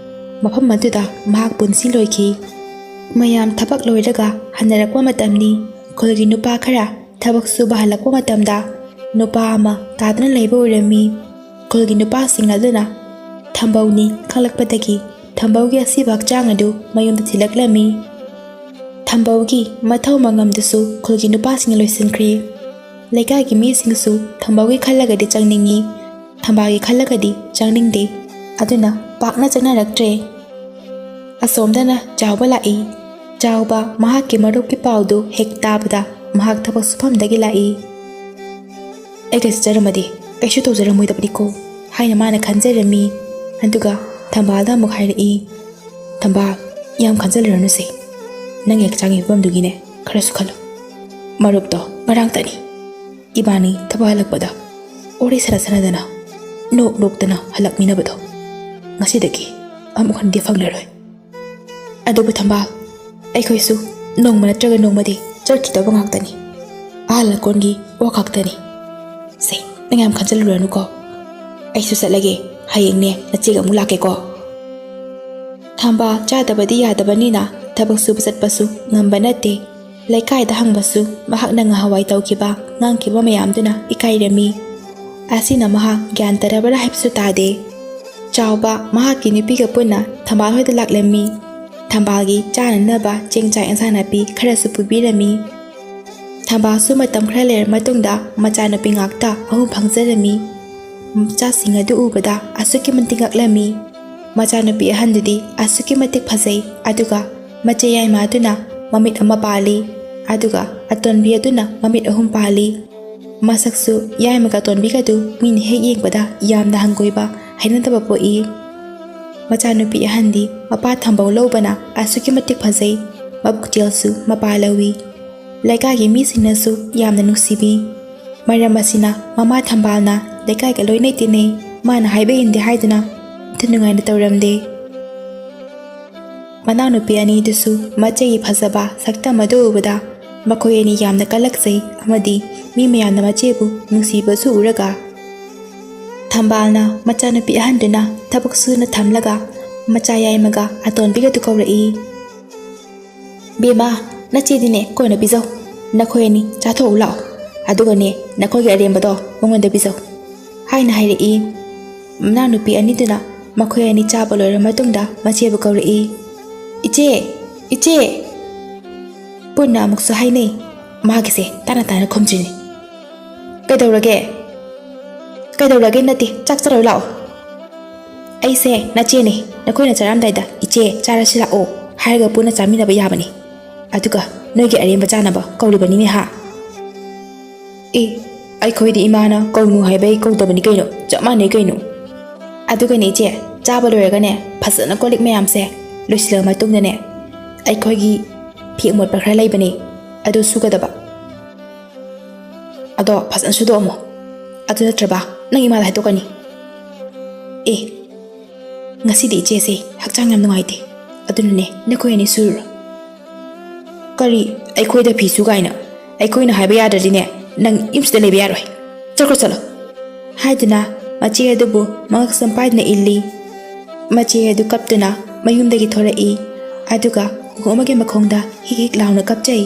ꯃꯐꯝ ꯑꯗꯨꯗ ꯃꯍꯥꯛ ꯄꯨꯟꯁꯤ ꯂꯣꯏꯈꯤ꯫ ꯃꯌꯥꯝ ꯊꯕꯛ ꯂꯣꯏꯔꯒ ꯍꯟꯅꯔꯛꯄ ꯃꯇꯝꯅꯤ꯫ ꯈꯨꯜꯒꯤ ꯅꯨꯄꯥ ꯈꯔ ꯊꯕꯛ ꯁꯨꯕ ꯍꯜꯂꯛꯄ ꯃꯇꯝꯗ ꯅꯨꯄꯥ ꯑꯃ ꯇꯥꯗꯨꯅ ꯂꯩꯕ ꯎꯔꯝꯃꯤ꯫ ꯈꯨꯜꯒꯤ ꯅꯨꯄꯥꯁꯤꯡ ꯑꯗꯨꯅ ꯊꯝꯕꯧꯅꯤ ꯈꯪꯂꯛꯄꯗꯒꯤ ꯊꯝꯕꯧꯒꯤ ꯑꯁꯤꯕ ꯍꯛꯆꯥꯡ ꯑꯗꯨ ꯃꯌꯨꯝꯗ ꯊꯤꯜꯂꯛꯂꯝꯃꯤ꯫ ꯊꯝꯕꯧꯒꯤ ꯃꯊꯧ ꯃꯉꯝꯗꯨꯁꯨ ꯈꯨꯜꯒꯤ ꯅꯨꯄꯥꯁꯤꯡꯅ ꯂꯣꯏꯁꯤꯟꯈ꯭ꯔꯤ꯫ ꯂꯩꯀꯥꯏꯒꯤ ꯃꯤꯁꯤꯡꯁꯨ ꯊꯝꯕꯧꯒꯤ ꯈꯜꯂꯒꯗꯤ ꯆꯪꯅꯤꯡꯏ, ꯊꯝꯕꯥꯜꯒꯤ ꯈꯜꯂꯒꯗꯤ ꯆꯪꯅꯤꯡꯗꯦ꯫ ꯑꯗꯨꯅ ꯄꯥꯛꯅ ꯆꯪꯅꯔꯛꯇ꯭ꯔꯦ꯫ ꯑꯁꯣꯝꯗꯅ ꯆꯥꯎꯕ ꯂꯥꯛꯏ꯫ ꯆꯥꯎꯕ ꯃꯍꯥꯛꯀꯤ ꯃꯔꯨꯞꯀꯤ ꯄꯥꯎꯗꯨ ꯍꯦꯛ ꯇꯥꯕꯗ ꯃꯍꯥꯛ ꯊꯕꯛ ꯁꯨꯐꯝꯗꯒꯤ ꯂꯥꯛꯏ꯫ "ꯑꯩꯒ ꯆꯠꯆꯔꯝꯃꯗꯤ ꯀꯩꯁꯨ ꯇꯧꯖꯔꯝꯃꯣꯏꯗꯕꯅꯤꯀꯣ" ꯍꯥꯏꯅ ꯃꯥꯅ ꯈꯟꯖꯔꯝꯃꯤ꯫ ꯑꯗꯨꯒ ꯊꯝꯕꯥꯜꯗ ꯑꯃꯨꯛ ꯍꯥꯏꯔꯛꯏ, "ꯊꯝꯕꯥꯜ, ꯌꯥꯝ ꯈꯟꯖꯜꯂꯨꯔꯅꯨꯁꯦ꯫ ꯅꯪꯒꯤ ꯍꯛꯆꯥꯡꯒꯤ ꯐꯤꯕꯝꯗꯨꯒꯤꯅꯦ ꯈꯔꯁꯨ ꯈꯜꯂꯨ꯫ ꯃꯔꯨꯞꯇꯣ ꯉꯔꯥꯡꯇꯅꯤ ꯏꯕꯥꯅꯤ ꯊꯕꯛ ꯍꯜꯂꯛꯄꯗ ꯋꯥꯔꯤ ꯁꯥꯟꯅ ꯁꯥꯟꯅꯗꯅ, ꯅꯣꯛ ꯅꯣꯛꯇꯅ ꯍꯜꯂꯛꯃꯤꯟꯅꯕꯗꯣ꯫ ꯉꯁꯤꯗꯒꯤ ꯑꯃꯨꯛ ꯍꯟꯗꯤ ꯐꯪꯂꯔꯣꯏ꯫ ꯑꯗꯨꯕꯨ ꯊꯝꯕꯥꯜ, ꯑꯩꯈꯣꯏꯁꯨ ꯅꯣꯡꯃ ꯅꯠꯇ꯭ꯔꯒ ꯅꯣꯡꯃꯗꯤ ꯆꯠꯈꯤꯗꯧꯕ ꯉꯥꯛꯇꯅꯤ꯫ ꯑꯍꯜ ꯂꯀꯣꯟꯒꯤ ꯋꯥ ꯈꯛꯇꯅꯤ꯫ ꯁꯦ, ꯅꯪ ꯌꯥꯝ ꯈꯟꯖꯜꯂꯨꯔꯅꯨꯀꯣ꯫ ꯑꯩꯁꯨ ꯆꯠꯂꯒꯦ꯫ ꯍꯌꯦꯡꯅꯦ ꯅꯆꯦꯒ ꯑꯃꯨꯛ ꯂꯥꯛꯀꯦꯀꯣ꯫" ꯊꯝꯕꯥꯜ ꯆꯥꯗꯕꯗꯤ ꯌꯥꯗꯕꯅꯤꯅ ꯊꯕꯛ ꯁꯨꯕ ꯆꯠꯄꯁꯨ ꯉꯝꯕ ꯅꯠꯇꯦ꯫ ꯂꯩꯀꯥꯏꯗ ꯍꯪꯕꯁꯨ ꯃꯍꯥꯛꯅ ꯉꯍꯥꯟꯋꯥꯏ ꯇꯧꯈꯤꯕ ꯉꯥꯡꯈꯤꯕ ꯃꯌꯥꯝꯗꯨꯅ ꯏꯀꯥꯏꯔꯝꯃꯤ꯫ ꯑꯁꯤꯅ ꯃꯍꯥꯛ ꯒ꯭ꯌꯥꯟ ꯇꯥꯔꯕ꯭ꯔꯥ ꯍꯥꯏꯕꯁꯨ ꯇꯥꯗꯦ꯫ ꯆꯥꯎꯕ ꯃꯍꯥꯛꯀꯤ ꯅꯨꯄꯤꯒ ꯄꯨꯟꯅ ꯊꯝꯕꯥꯜ ꯍꯣꯏꯗ ꯂꯥꯛꯂꯝꯃꯤ꯫ ꯊꯝꯕꯥꯜꯒꯤ ꯆꯥꯅꯅꯕ ꯆꯦꯡ ꯆꯥꯛ ꯏꯟꯁꯥꯡ ꯅꯥꯄꯤ ꯈꯔꯁꯨ ꯄꯨꯕꯤꯔꯝꯃꯤ꯫ ꯊꯝꯕꯥꯜꯁꯨ ꯃꯇꯝ ꯈꯔ ꯂꯩꯔ ꯃꯇꯨꯡꯗ ꯃꯆꯥꯅꯨꯄꯤ ꯉꯥꯛꯇ ꯑꯍꯨꯝ ꯐꯪꯖꯔꯝꯃꯤ꯫ ꯃꯆꯥꯁꯤꯡ ꯑꯗꯨ ꯎꯕꯗ ꯑꯁꯨꯛꯀꯤ ꯃꯇꯤꯛ ꯉꯛꯂꯝꯃꯤ꯫ ꯃꯆꯥꯅꯨꯄꯤ ꯑꯍꯟꯗꯨꯗꯤ ꯑꯁꯨꯛꯀꯤ ꯃꯇꯤꯛ ꯐꯖꯩ, ꯑꯗꯨꯒ ꯃꯆꯦ ꯌꯥꯏꯃ ꯑꯗꯨꯅ ꯃꯃꯤꯠ ꯑꯃ ꯄꯥꯜꯂꯤ, ꯑꯗꯨꯒ ꯑꯇꯣꯟꯕꯤ ꯑꯗꯨꯅ ꯃꯃꯤꯠ ꯑꯍꯨꯝ ꯄꯥꯜꯂꯤ꯫ ꯃꯁꯛꯁꯨ ꯌꯥꯏꯃꯒ ꯑꯇꯣꯟꯕꯤꯒꯗꯨ ꯃꯤꯅ ꯍꯦꯛ ꯌꯦꯡꯕꯗ ꯌꯥꯝꯅ ꯍꯪꯒꯣꯏꯕ, ꯍꯩꯅꯗꯕ ꯄꯣꯛꯏ꯫ ꯃꯆꯥꯅꯨꯄꯤ ꯑꯍꯟꯗꯤ ꯃꯄꯥ ꯊꯝꯕꯧ ꯂꯧꯕꯅ ꯑꯁꯨꯛꯀꯤ ꯃꯇꯤꯛ ꯐꯖꯩ, ꯃꯕꯨꯛꯆꯦꯜꯁꯨ ꯃꯄꯥ ꯂꯧꯏ꯫ ꯂꯩꯀꯥꯏꯒꯤ ꯃꯤꯁꯤꯡꯅꯁꯨ ꯌꯥꯝꯅ ꯅꯨꯡꯁꯤꯕꯤ꯫ ꯃꯔꯝ ꯑꯁꯤꯅ ꯃꯃꯥ ꯊꯝꯕꯥꯜꯅ ꯂꯩꯀꯥꯏꯒ ꯂꯣꯏꯅ ꯇꯤꯟꯅꯩ, ꯃꯥꯅ ꯍꯥꯏꯕ ꯏꯟꯗꯦ ꯍꯥꯏꯗꯨꯅ ꯑꯝꯇ ꯅꯨꯡꯉꯥꯏꯅ ꯇꯧꯔꯝꯗꯦ꯫ ꯃꯅꯥꯎꯅꯨꯄꯤ ꯑꯅꯤꯗꯨꯁꯨ ꯃꯆꯦꯒꯤ ꯐꯖꯕ ꯁꯛꯇꯝ ꯑꯗꯨ ꯎꯕꯗ ꯃꯈꯣꯏ ꯑꯅꯤ ꯌꯥꯝꯅ ꯀꯜꯂꯛꯆꯩ ꯑꯃꯗꯤ ꯃꯤ ꯃꯌꯥꯝꯅ ꯃꯆꯦꯕꯨ ꯅꯨꯡꯁꯤꯕꯁꯨ ꯎꯔꯒ ꯊꯝꯕꯥꯜꯅ ꯃꯆꯥꯅꯨꯄꯤ ꯑꯍꯟꯗꯨꯅ ꯊꯕꯛ ꯁꯨꯅ ꯊꯝꯂꯒ ꯃꯆꯥ ꯌꯥꯏꯃꯒ ꯑꯇꯣꯟꯕꯤꯒꯗꯨ ꯀꯧꯔꯛꯏ꯫ "ꯕꯦꯝꯃ, ꯅꯆꯦꯗꯤꯅꯦ ꯀꯣꯟꯅ ꯄꯤꯖꯧ꯫ ꯅꯈꯣꯏ ꯑꯅꯤ ꯆꯥꯊꯣꯛꯎ ꯂꯥꯛꯑꯣ꯫ ꯑꯗꯨꯒꯅꯦ ꯅꯈꯣꯏꯒꯤ ꯑꯔꯦꯝꯕꯗꯣ ꯃꯉꯣꯟꯗ ꯄꯤꯖꯧ" ꯍꯥꯏꯅ ꯍꯥꯏꯔꯛꯏ꯫ ꯃꯅꯥꯎꯅꯨꯄꯤ ꯑꯅꯤꯗꯨꯅ ꯃꯈꯣꯏ ꯑꯅꯤ ꯆꯥꯕ ꯂꯣꯏꯔ ꯃꯇꯨꯡꯗ ꯃꯆꯦꯕꯨ ꯀꯧꯔꯛꯏ꯫ "ꯏꯆꯦ! ꯏꯆꯦ!" ꯄꯨꯟꯅ ꯑꯃꯨꯛꯁꯨ ꯍꯥꯏꯅꯩ꯫ ꯃꯥꯒꯤꯁꯦ ꯇꯥꯅ ꯇꯥꯅ ꯈꯨꯝꯗ꯭ꯔꯤꯅꯤ꯫ "ꯀꯩꯗꯧꯔꯒꯦ?" "ꯀꯩꯗꯧꯔꯒꯦ ꯅꯠꯇꯦ, ꯆꯥꯛ ꯆꯥꯔꯣꯏ ꯂꯥꯛꯑꯣ꯫ ꯑꯩꯁꯦ ꯅꯆꯦꯅꯤ, ꯅꯈꯣꯏꯅ ꯆꯥꯔꯝꯗꯥꯏꯗ 'ꯏꯆꯦ, ꯆꯥꯔꯁꯤ ꯂꯥꯛꯑꯣ' ꯍꯥꯏꯔꯒ ꯄꯨꯟꯅ ꯆꯥꯃꯤꯟꯅꯕ ꯌꯥꯕꯅꯤ꯫ ꯑꯗꯨꯒ ꯅꯣꯏꯒꯤ ꯑꯔꯦꯝꯕ ꯆꯥꯅꯕ ꯀꯧꯔꯤꯕꯅꯤꯅꯦ ꯍꯥ?" "ꯑꯦ, ꯑꯩꯈꯣꯏꯗꯤ ꯏꯃꯥꯅ ꯀꯧꯅꯨ ꯍꯥꯏꯕꯩ ꯀꯧꯗꯕꯅꯤ ꯀꯩꯅꯣ, ꯆꯞ ꯃꯥꯟꯅꯩ ꯀꯩꯅꯣ꯫ ꯑꯗꯨꯒꯅꯦ ꯏꯆꯦ, ꯆꯥꯕ ꯂꯣꯏꯔꯒꯅꯦ ꯐꯖꯅ ꯀꯣꯜ ꯂꯤꯛ ꯃꯌꯥꯝꯁꯦ ꯂꯣꯏꯁꯤꯜꯂꯕ ꯃꯇꯨꯡꯗꯅꯦ ꯑꯩꯈꯣꯏꯒꯤ ꯐꯤ ꯑꯃꯣꯠꯄ ꯈꯔ ꯂꯩꯕꯅꯦ, ꯑꯗꯨ ꯁꯨꯒꯗꯕ꯫ ꯑꯗꯣ ꯐꯖꯅ ꯁꯨꯗꯣꯛꯑꯝꯃꯣ, ꯑꯗꯨ ꯅꯠꯇ꯭ꯔꯕ ꯅꯪ ꯏꯃꯥꯗ ꯍꯥꯏꯗꯣꯛꯀꯅꯤ꯫" "ꯑꯦ, ꯉꯁꯤꯗꯤ ꯏꯆꯦꯁꯦ ꯍꯛꯆꯥꯡ ꯌꯥꯝ ꯅꯨꯡꯉꯥꯏꯇꯦ, ꯑꯗꯨꯅꯅꯦ ꯅꯈꯣꯏ ꯑꯅꯤ ꯁꯨꯔꯨꯔꯣ꯫" "ꯀꯔꯤ, ꯑꯩꯈꯣꯏꯗ ꯐꯤ ꯁꯨ ꯀꯥꯏꯅ? ꯑꯩꯈꯣꯏꯅ ꯍꯥꯏꯕ ꯌꯥꯗ꯭ꯔꯗꯤꯅꯦ ꯅꯪ ꯌꯨꯝꯁꯤꯗ ꯂꯩꯕ ꯌꯥꯔꯣꯏ꯫ ꯆꯠꯈ꯭ꯔꯣ ꯆꯠꯂꯣ" ꯍꯥꯏꯗꯨꯅ ꯃꯆꯦ ꯑꯗꯨꯕꯨ ꯃꯉꯛꯁꯝ ꯄꯥꯏꯗꯨꯅ ꯏꯜꯂꯤ꯫ ꯃꯆꯦ ꯑꯗꯨ ꯀꯞꯇꯨꯅ ꯃꯌꯨꯝꯗꯒꯤ ꯊꯣꯔꯛꯏ꯫ ꯑꯗꯨꯒ ꯈꯣꯡꯎꯞ ꯑꯃꯒꯤ ꯃꯈꯣꯡꯗ ꯍꯤꯛ ꯍꯤꯛ ꯂꯥꯎꯅ ꯀꯞꯆꯩ꯫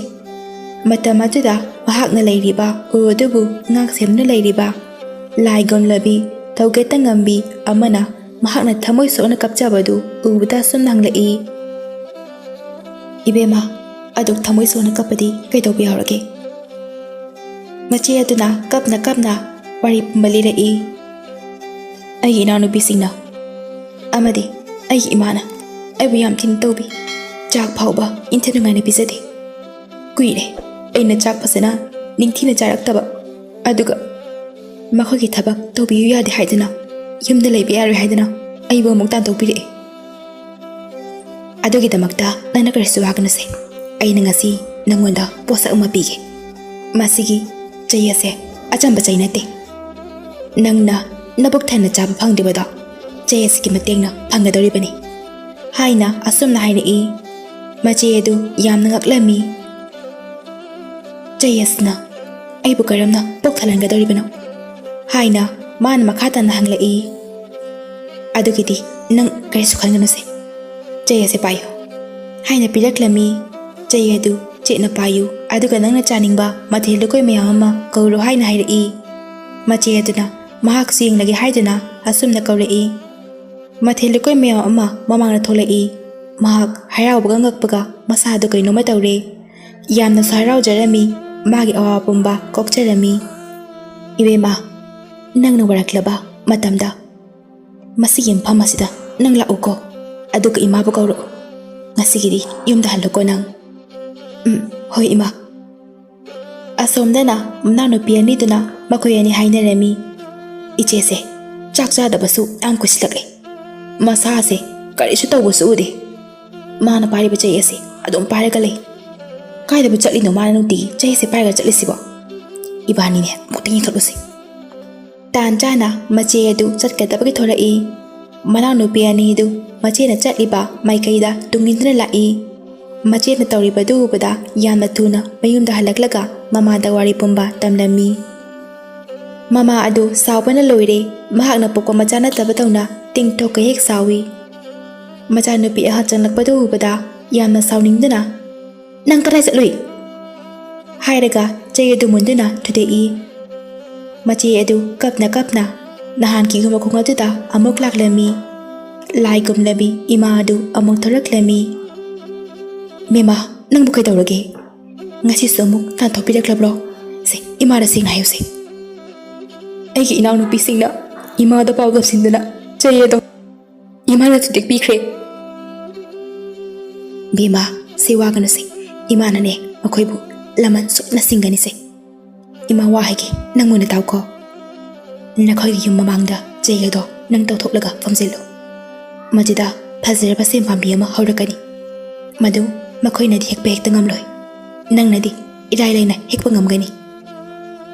ꯃꯇꯝ ꯑꯗꯨꯗ ꯃꯍꯥꯛꯅ ꯂꯩꯔꯤꯕ ꯎ ꯑꯗꯨꯕꯨ ꯉꯥꯛ ꯁꯦꯝꯗꯨꯅ ꯂꯩꯔꯤꯕ ꯂꯥꯏꯒꯨꯝꯂꯕꯤ ꯊꯧꯒꯠꯇ ꯉꯝꯕꯤ ꯑꯃꯅ ꯃꯍꯥꯛꯅ ꯊꯃꯣꯏ ꯁꯣꯛꯅ ꯀꯞꯆꯕꯗꯨ ꯎꯕꯗ ꯑꯁꯨꯝꯅ ꯍꯪꯂꯛꯏ, "ꯏꯕꯦꯝꯃ, ꯑꯗꯨꯛ ꯊꯃꯣꯏ ꯁꯣꯛꯅ ꯀꯞꯄꯗꯤ ꯀꯩꯗꯧꯕ ꯌꯥꯎꯔꯒꯦ?" ꯃꯆꯦ ꯑꯗꯨꯅ ꯀꯞꯅ ꯀꯞꯅ ꯋꯥꯔꯤ ꯄꯨꯝꯕ ꯂꯤꯔꯛꯏ꯫ ꯑꯩꯒꯤ ꯏꯅꯥꯎꯅꯨꯄꯤꯁꯤꯡꯅ ꯑꯃꯗꯤ ꯑꯩꯒꯤ ꯏꯃꯥꯅ ꯑꯩꯕꯨ ꯌꯥꯝ ꯊꯤꯅ ꯇꯧꯕꯤ꯫ ꯆꯥꯛ ꯐꯥꯎꯕ ꯏꯟꯊꯤ ꯅꯨꯡꯉꯥꯏꯅ ꯄꯤꯖꯗꯦ꯫ ꯀꯨꯏꯔꯦ ꯑꯩꯅ ꯆꯥꯛ ꯐꯖꯅ ꯅꯤꯡꯊꯤꯅ ꯆꯥꯔꯛꯇꯕ꯫ ꯑꯗꯨꯒ ꯃꯈꯣꯏꯒꯤ ꯊꯕꯛ ꯇꯧꯕꯤꯌꯨ ꯌꯥꯗꯦ ꯍꯥꯏꯗꯨꯅ ꯌꯨꯝꯗ ꯂꯩꯕ ꯌꯥꯔꯣꯏ ꯍꯥꯏꯗꯨꯅ ꯑꯩꯕꯨ ꯑꯃꯨꯛ ꯇꯥꯟꯊꯣꯛꯄꯤꯔꯛꯑꯦ꯫ ꯑꯗꯨꯒꯤꯗꯃꯛꯇ ꯅꯪꯅ ꯀꯔꯤꯁꯨ ꯋꯥꯒꯅꯨꯁꯦ꯫ ꯑꯩꯅ ꯉꯁꯤ ꯅꯪꯉꯣꯟꯗ ꯄꯣꯠꯁꯛ ꯑꯃ ꯄꯤꯒꯦ꯫ ꯃꯁꯤꯒꯤ ꯆꯩ ꯑꯁꯦ ꯑꯆꯝꯕ ꯆꯩ ꯅꯠꯇꯦ꯫ ꯅꯪꯅ ꯅꯕꯨꯛ ꯊꯟꯅ ꯆꯥꯕ ꯐꯪꯗ꯭ꯔꯤꯕꯗꯣ ꯆꯩ ꯑꯁꯤꯒꯤ ꯃꯇꯦꯡꯅ ꯐꯪꯒꯗꯧꯔꯤꯕꯅꯤ ꯍꯥꯏꯅ ꯑꯁꯨꯝꯅ ꯍꯥꯏꯔꯛꯏ꯫ ꯃꯆꯦ ꯑꯗꯨ ꯌꯥꯝꯅ ꯉꯛꯂꯝꯃꯤ꯫ ꯆꯩ ꯑꯁꯤꯅ ꯑꯩꯕꯨ ꯀꯔꯝꯅ ꯄꯨꯛ ꯊꯜꯍꯟꯒꯗꯧꯔꯤꯕꯅꯣ ꯍꯥꯏꯅ ꯃꯥꯅ ꯃꯈꯥ ꯇꯥꯅ ꯍꯪꯂꯛꯏ꯫ ꯑꯗꯨꯒꯤꯗꯤ ꯅꯪ ꯀꯔꯤꯁꯨ ꯈꯟꯒꯅꯨꯁꯦ꯫ ꯆꯩ ꯑꯁꯦ ꯄꯥꯏꯌꯨ ꯍꯥꯏꯅ ꯄꯤꯔꯛꯂꯝꯃꯤ꯫ ꯆꯩ ꯑꯗꯨ ꯆꯦꯠꯅ ꯄꯥꯏꯌꯨ, ꯑꯗꯨꯒ ꯅꯪꯅ ꯆꯥꯅꯤꯡꯕ ꯃꯊꯦꯜ ꯂꯨꯀꯣꯏ ꯃꯌꯥꯝ ꯑꯃ ꯀꯧꯔꯨ ꯍꯥꯏꯅ ꯍꯥꯏꯔꯛꯏ꯫ ꯃꯆꯦ ꯑꯗꯨꯅ ꯃꯍꯥꯛꯁꯨ ꯌꯦꯡꯂꯒꯦ ꯍꯥꯏꯗꯨꯅ ꯑꯁꯨꯝꯅ ꯀꯧꯔꯛꯏ꯫ ꯃꯊꯦꯜ ꯂꯨꯀꯣꯏ ꯃꯌꯥꯝ ꯑꯃ ꯃꯃꯥꯡꯗ ꯊꯣꯛꯂꯛꯏ꯫ ꯃꯍꯥꯛ ꯍꯔꯥꯎꯕꯒ ꯉꯛꯄꯒ ꯃꯁꯥꯗꯨ ꯀꯩꯅꯣꯝꯃ ꯇꯧꯔꯦ꯫ ꯌꯥꯝꯅꯁꯨ ꯍꯔꯥꯎꯖꯔꯝꯃꯤ꯫ ꯃꯥꯒꯤ ꯑꯋꯥ ꯄꯨꯝꯕ ꯀꯣꯛꯆꯔꯝꯃꯤ꯫ ꯏꯕꯦꯝꯃ, ꯅꯪꯅ ꯋꯥꯔꯛꯂꯕ ꯃꯇꯝꯗ ꯃꯁꯤꯒꯤ ꯃꯐꯝ ꯑꯁꯤꯗ ꯅꯪ ꯂꯥꯛꯎꯀꯣ, ꯑꯗꯨꯒ ꯏꯃꯥꯕꯨ ꯀꯧꯔꯛꯎ꯫ ꯉꯁꯤꯒꯤꯗꯤ ꯌꯨꯝꯗ ꯍꯜꯂꯨꯀꯣ ꯅꯪ꯫ ꯎꯝ, ꯍꯣꯏ ꯏꯃꯥ꯫ ꯑꯁꯣꯝꯗꯅ ꯃꯅꯥꯎꯅꯨꯄꯤ ꯑꯅꯤꯗꯨꯅ ꯃꯈꯣꯏ ꯑꯅꯤ ꯍꯥꯏꯅꯔꯝꯃꯤ꯫ ꯏꯆꯦꯁꯦ ꯆꯥꯛ ꯆꯥꯗꯕꯁꯨ ꯌꯥꯝ ꯀꯨꯏꯁꯤꯜꯂꯛꯂꯦ꯫ ꯃꯁꯥꯁꯦ ꯀꯔꯤꯁꯨ ꯇꯧꯕꯁꯨ ꯎꯗꯦ꯫ ꯃꯥꯅ ꯄꯥꯏꯔꯤꯕ ꯆꯩ ꯑꯁꯤ ꯑꯗꯨꯝ ꯄꯥꯏꯔꯒ ꯂꯩ꯫ ꯀꯥꯏꯗꯕꯨ ꯆꯠꯂꯤꯅꯣ ꯃꯥꯅ ꯅꯨꯡꯇꯤꯒꯤ ꯆꯩ ꯑꯁꯤ ꯄꯥꯏꯔꯒ ꯆꯠꯂꯤꯁꯤꯕꯣ? ꯏꯕꯥꯅꯤꯅꯦ ꯑꯃꯨꯛꯇꯪ ꯌꯦꯡꯈꯠꯂꯨꯁꯤ꯫ ꯇꯥꯟ ꯆꯥꯅ ꯃꯆꯦ ꯑꯗꯨ ꯆꯠꯀꯗꯕꯒꯤ ꯊꯣꯔꯛꯏ꯫ ꯃꯅꯥꯎꯅꯨꯄꯤ ꯑꯅꯤꯗꯨ ꯃꯆꯦꯅ ꯆꯠꯂꯤꯕ ꯃꯥꯏꯀꯩꯗ ꯇꯨꯡ ꯏꯟꯗꯨꯅ ꯂꯥꯛꯏ꯫ ꯃꯆꯦꯅ ꯇꯧꯔꯤꯕꯗꯨ ꯎꯕꯗ ꯌꯥꯝꯅ ꯊꯨꯅ ꯃꯌꯨꯝꯗ ꯍꯜꯂꯛꯂꯒ ꯃꯃꯥꯗ ꯋꯥꯔꯤ ꯄꯨꯝꯕ ꯇꯝꯂꯝꯃꯤ꯫ ꯃꯃꯥ ꯑꯗꯨ ꯁꯥꯎꯕꯅ ꯂꯣꯏꯔꯦ꯫ ꯃꯍꯥꯛꯅ ꯄꯣꯛꯄ ꯃꯆꯥ ꯅꯠꯇꯕꯗꯧꯅ ꯇꯤꯡꯊꯣꯛꯀ ꯍꯦꯛ ꯁꯥꯎꯏ꯫ ꯃꯆꯥꯅꯨꯄꯤ ꯑꯍꯟ ꯆꯪꯂꯛꯄꯗꯨ ꯎꯕꯗ ꯌꯥꯝꯅ ꯁꯥꯎꯅꯤꯡꯗꯨꯅ, "ꯅꯪ ꯀꯗꯥꯏ ꯆꯠꯂꯨꯏ?" ꯍꯥꯏꯔꯒ ꯆꯩ ꯑꯗꯨ ꯃꯨꯟꯗꯨꯅ ꯊꯨꯗꯦꯛꯏ꯫ ꯃꯆꯦ ꯑꯗꯨ ꯀꯞꯅ ꯀꯞꯅ ꯅꯍꯥꯟꯒꯤ ꯏꯍꯨꯝ ꯃꯈꯣꯡ ꯑꯗꯨꯗ ꯑꯃꯨꯛ ꯂꯥꯛꯂꯝꯃꯤ꯫ ꯂꯥꯏꯒꯨꯝꯂꯕꯤ ꯏꯃꯥ ꯑꯗꯨ ꯑꯃꯨꯛ ꯊꯣꯔꯛꯂꯝꯃꯤ꯫ "ꯃꯦꯃꯥ, ꯅꯪꯕꯨ ꯀꯩꯗꯧꯔꯒꯦ? ꯉꯁꯤꯁꯨ ꯑꯃꯨꯛ ꯇꯥꯟꯊꯣꯛꯄꯤꯔꯛꯂꯕ꯭ꯔꯣ? ꯁꯦ, ꯏꯃꯥꯗ ꯁꯦꯡꯅ ꯍꯥꯏꯌꯨꯁꯦ꯫ ꯑꯩꯒꯤ ꯏꯅꯥꯎꯅꯨꯄꯤꯁꯤꯡꯅ ꯏꯃꯥꯗ ꯄꯥꯎ ꯇꯝꯁꯤꯟꯗꯨꯅ ꯆꯩ ꯑꯗꯣ ꯏꯃꯥꯅ ꯊꯨꯗꯦꯛꯄꯤꯈ꯭ꯔꯦ꯫ ꯕꯦꯝꯃ, ꯁꯤ ꯋꯥꯒꯅꯨꯁꯦ꯫ ꯏꯃꯥꯅꯅꯦ ꯃꯈꯣꯏꯕꯨ ꯂꯃꯟ ꯁꯣꯏꯅ ꯁꯤꯡꯒꯅꯤꯁꯦ꯫ ꯏꯃꯥ, ꯋꯥ ꯍꯥꯏꯒꯦ, ꯅꯪ ꯃꯨꯟꯅ ꯇꯥꯎꯀꯣ꯫ ꯅꯈꯣꯏꯒꯤ ꯌꯨꯝ ꯃꯃꯥꯡꯗ ꯆꯩ ꯑꯗꯣ ꯅꯪ ꯇꯧꯊꯣꯛꯂꯒ ꯐꯝꯖꯤꯜꯂꯨ꯫ ꯃꯗꯨꯗ ꯐꯖꯔꯕ ꯁꯦꯝ ꯄꯥꯝꯕꯤ ꯑꯃ ꯍꯧꯔꯛꯀꯅꯤ꯫ ꯃꯗꯨ ꯃꯈꯣꯏꯅꯗꯤ ꯍꯦꯛꯄ ꯍꯦꯛꯇ ꯉꯝꯂꯣꯏ꯫ ꯅꯪꯅꯗꯤ ꯏꯔꯥꯏ ꯂꯥꯏꯅ ꯍꯦꯛꯄ ꯉꯝꯒꯅꯤ꯫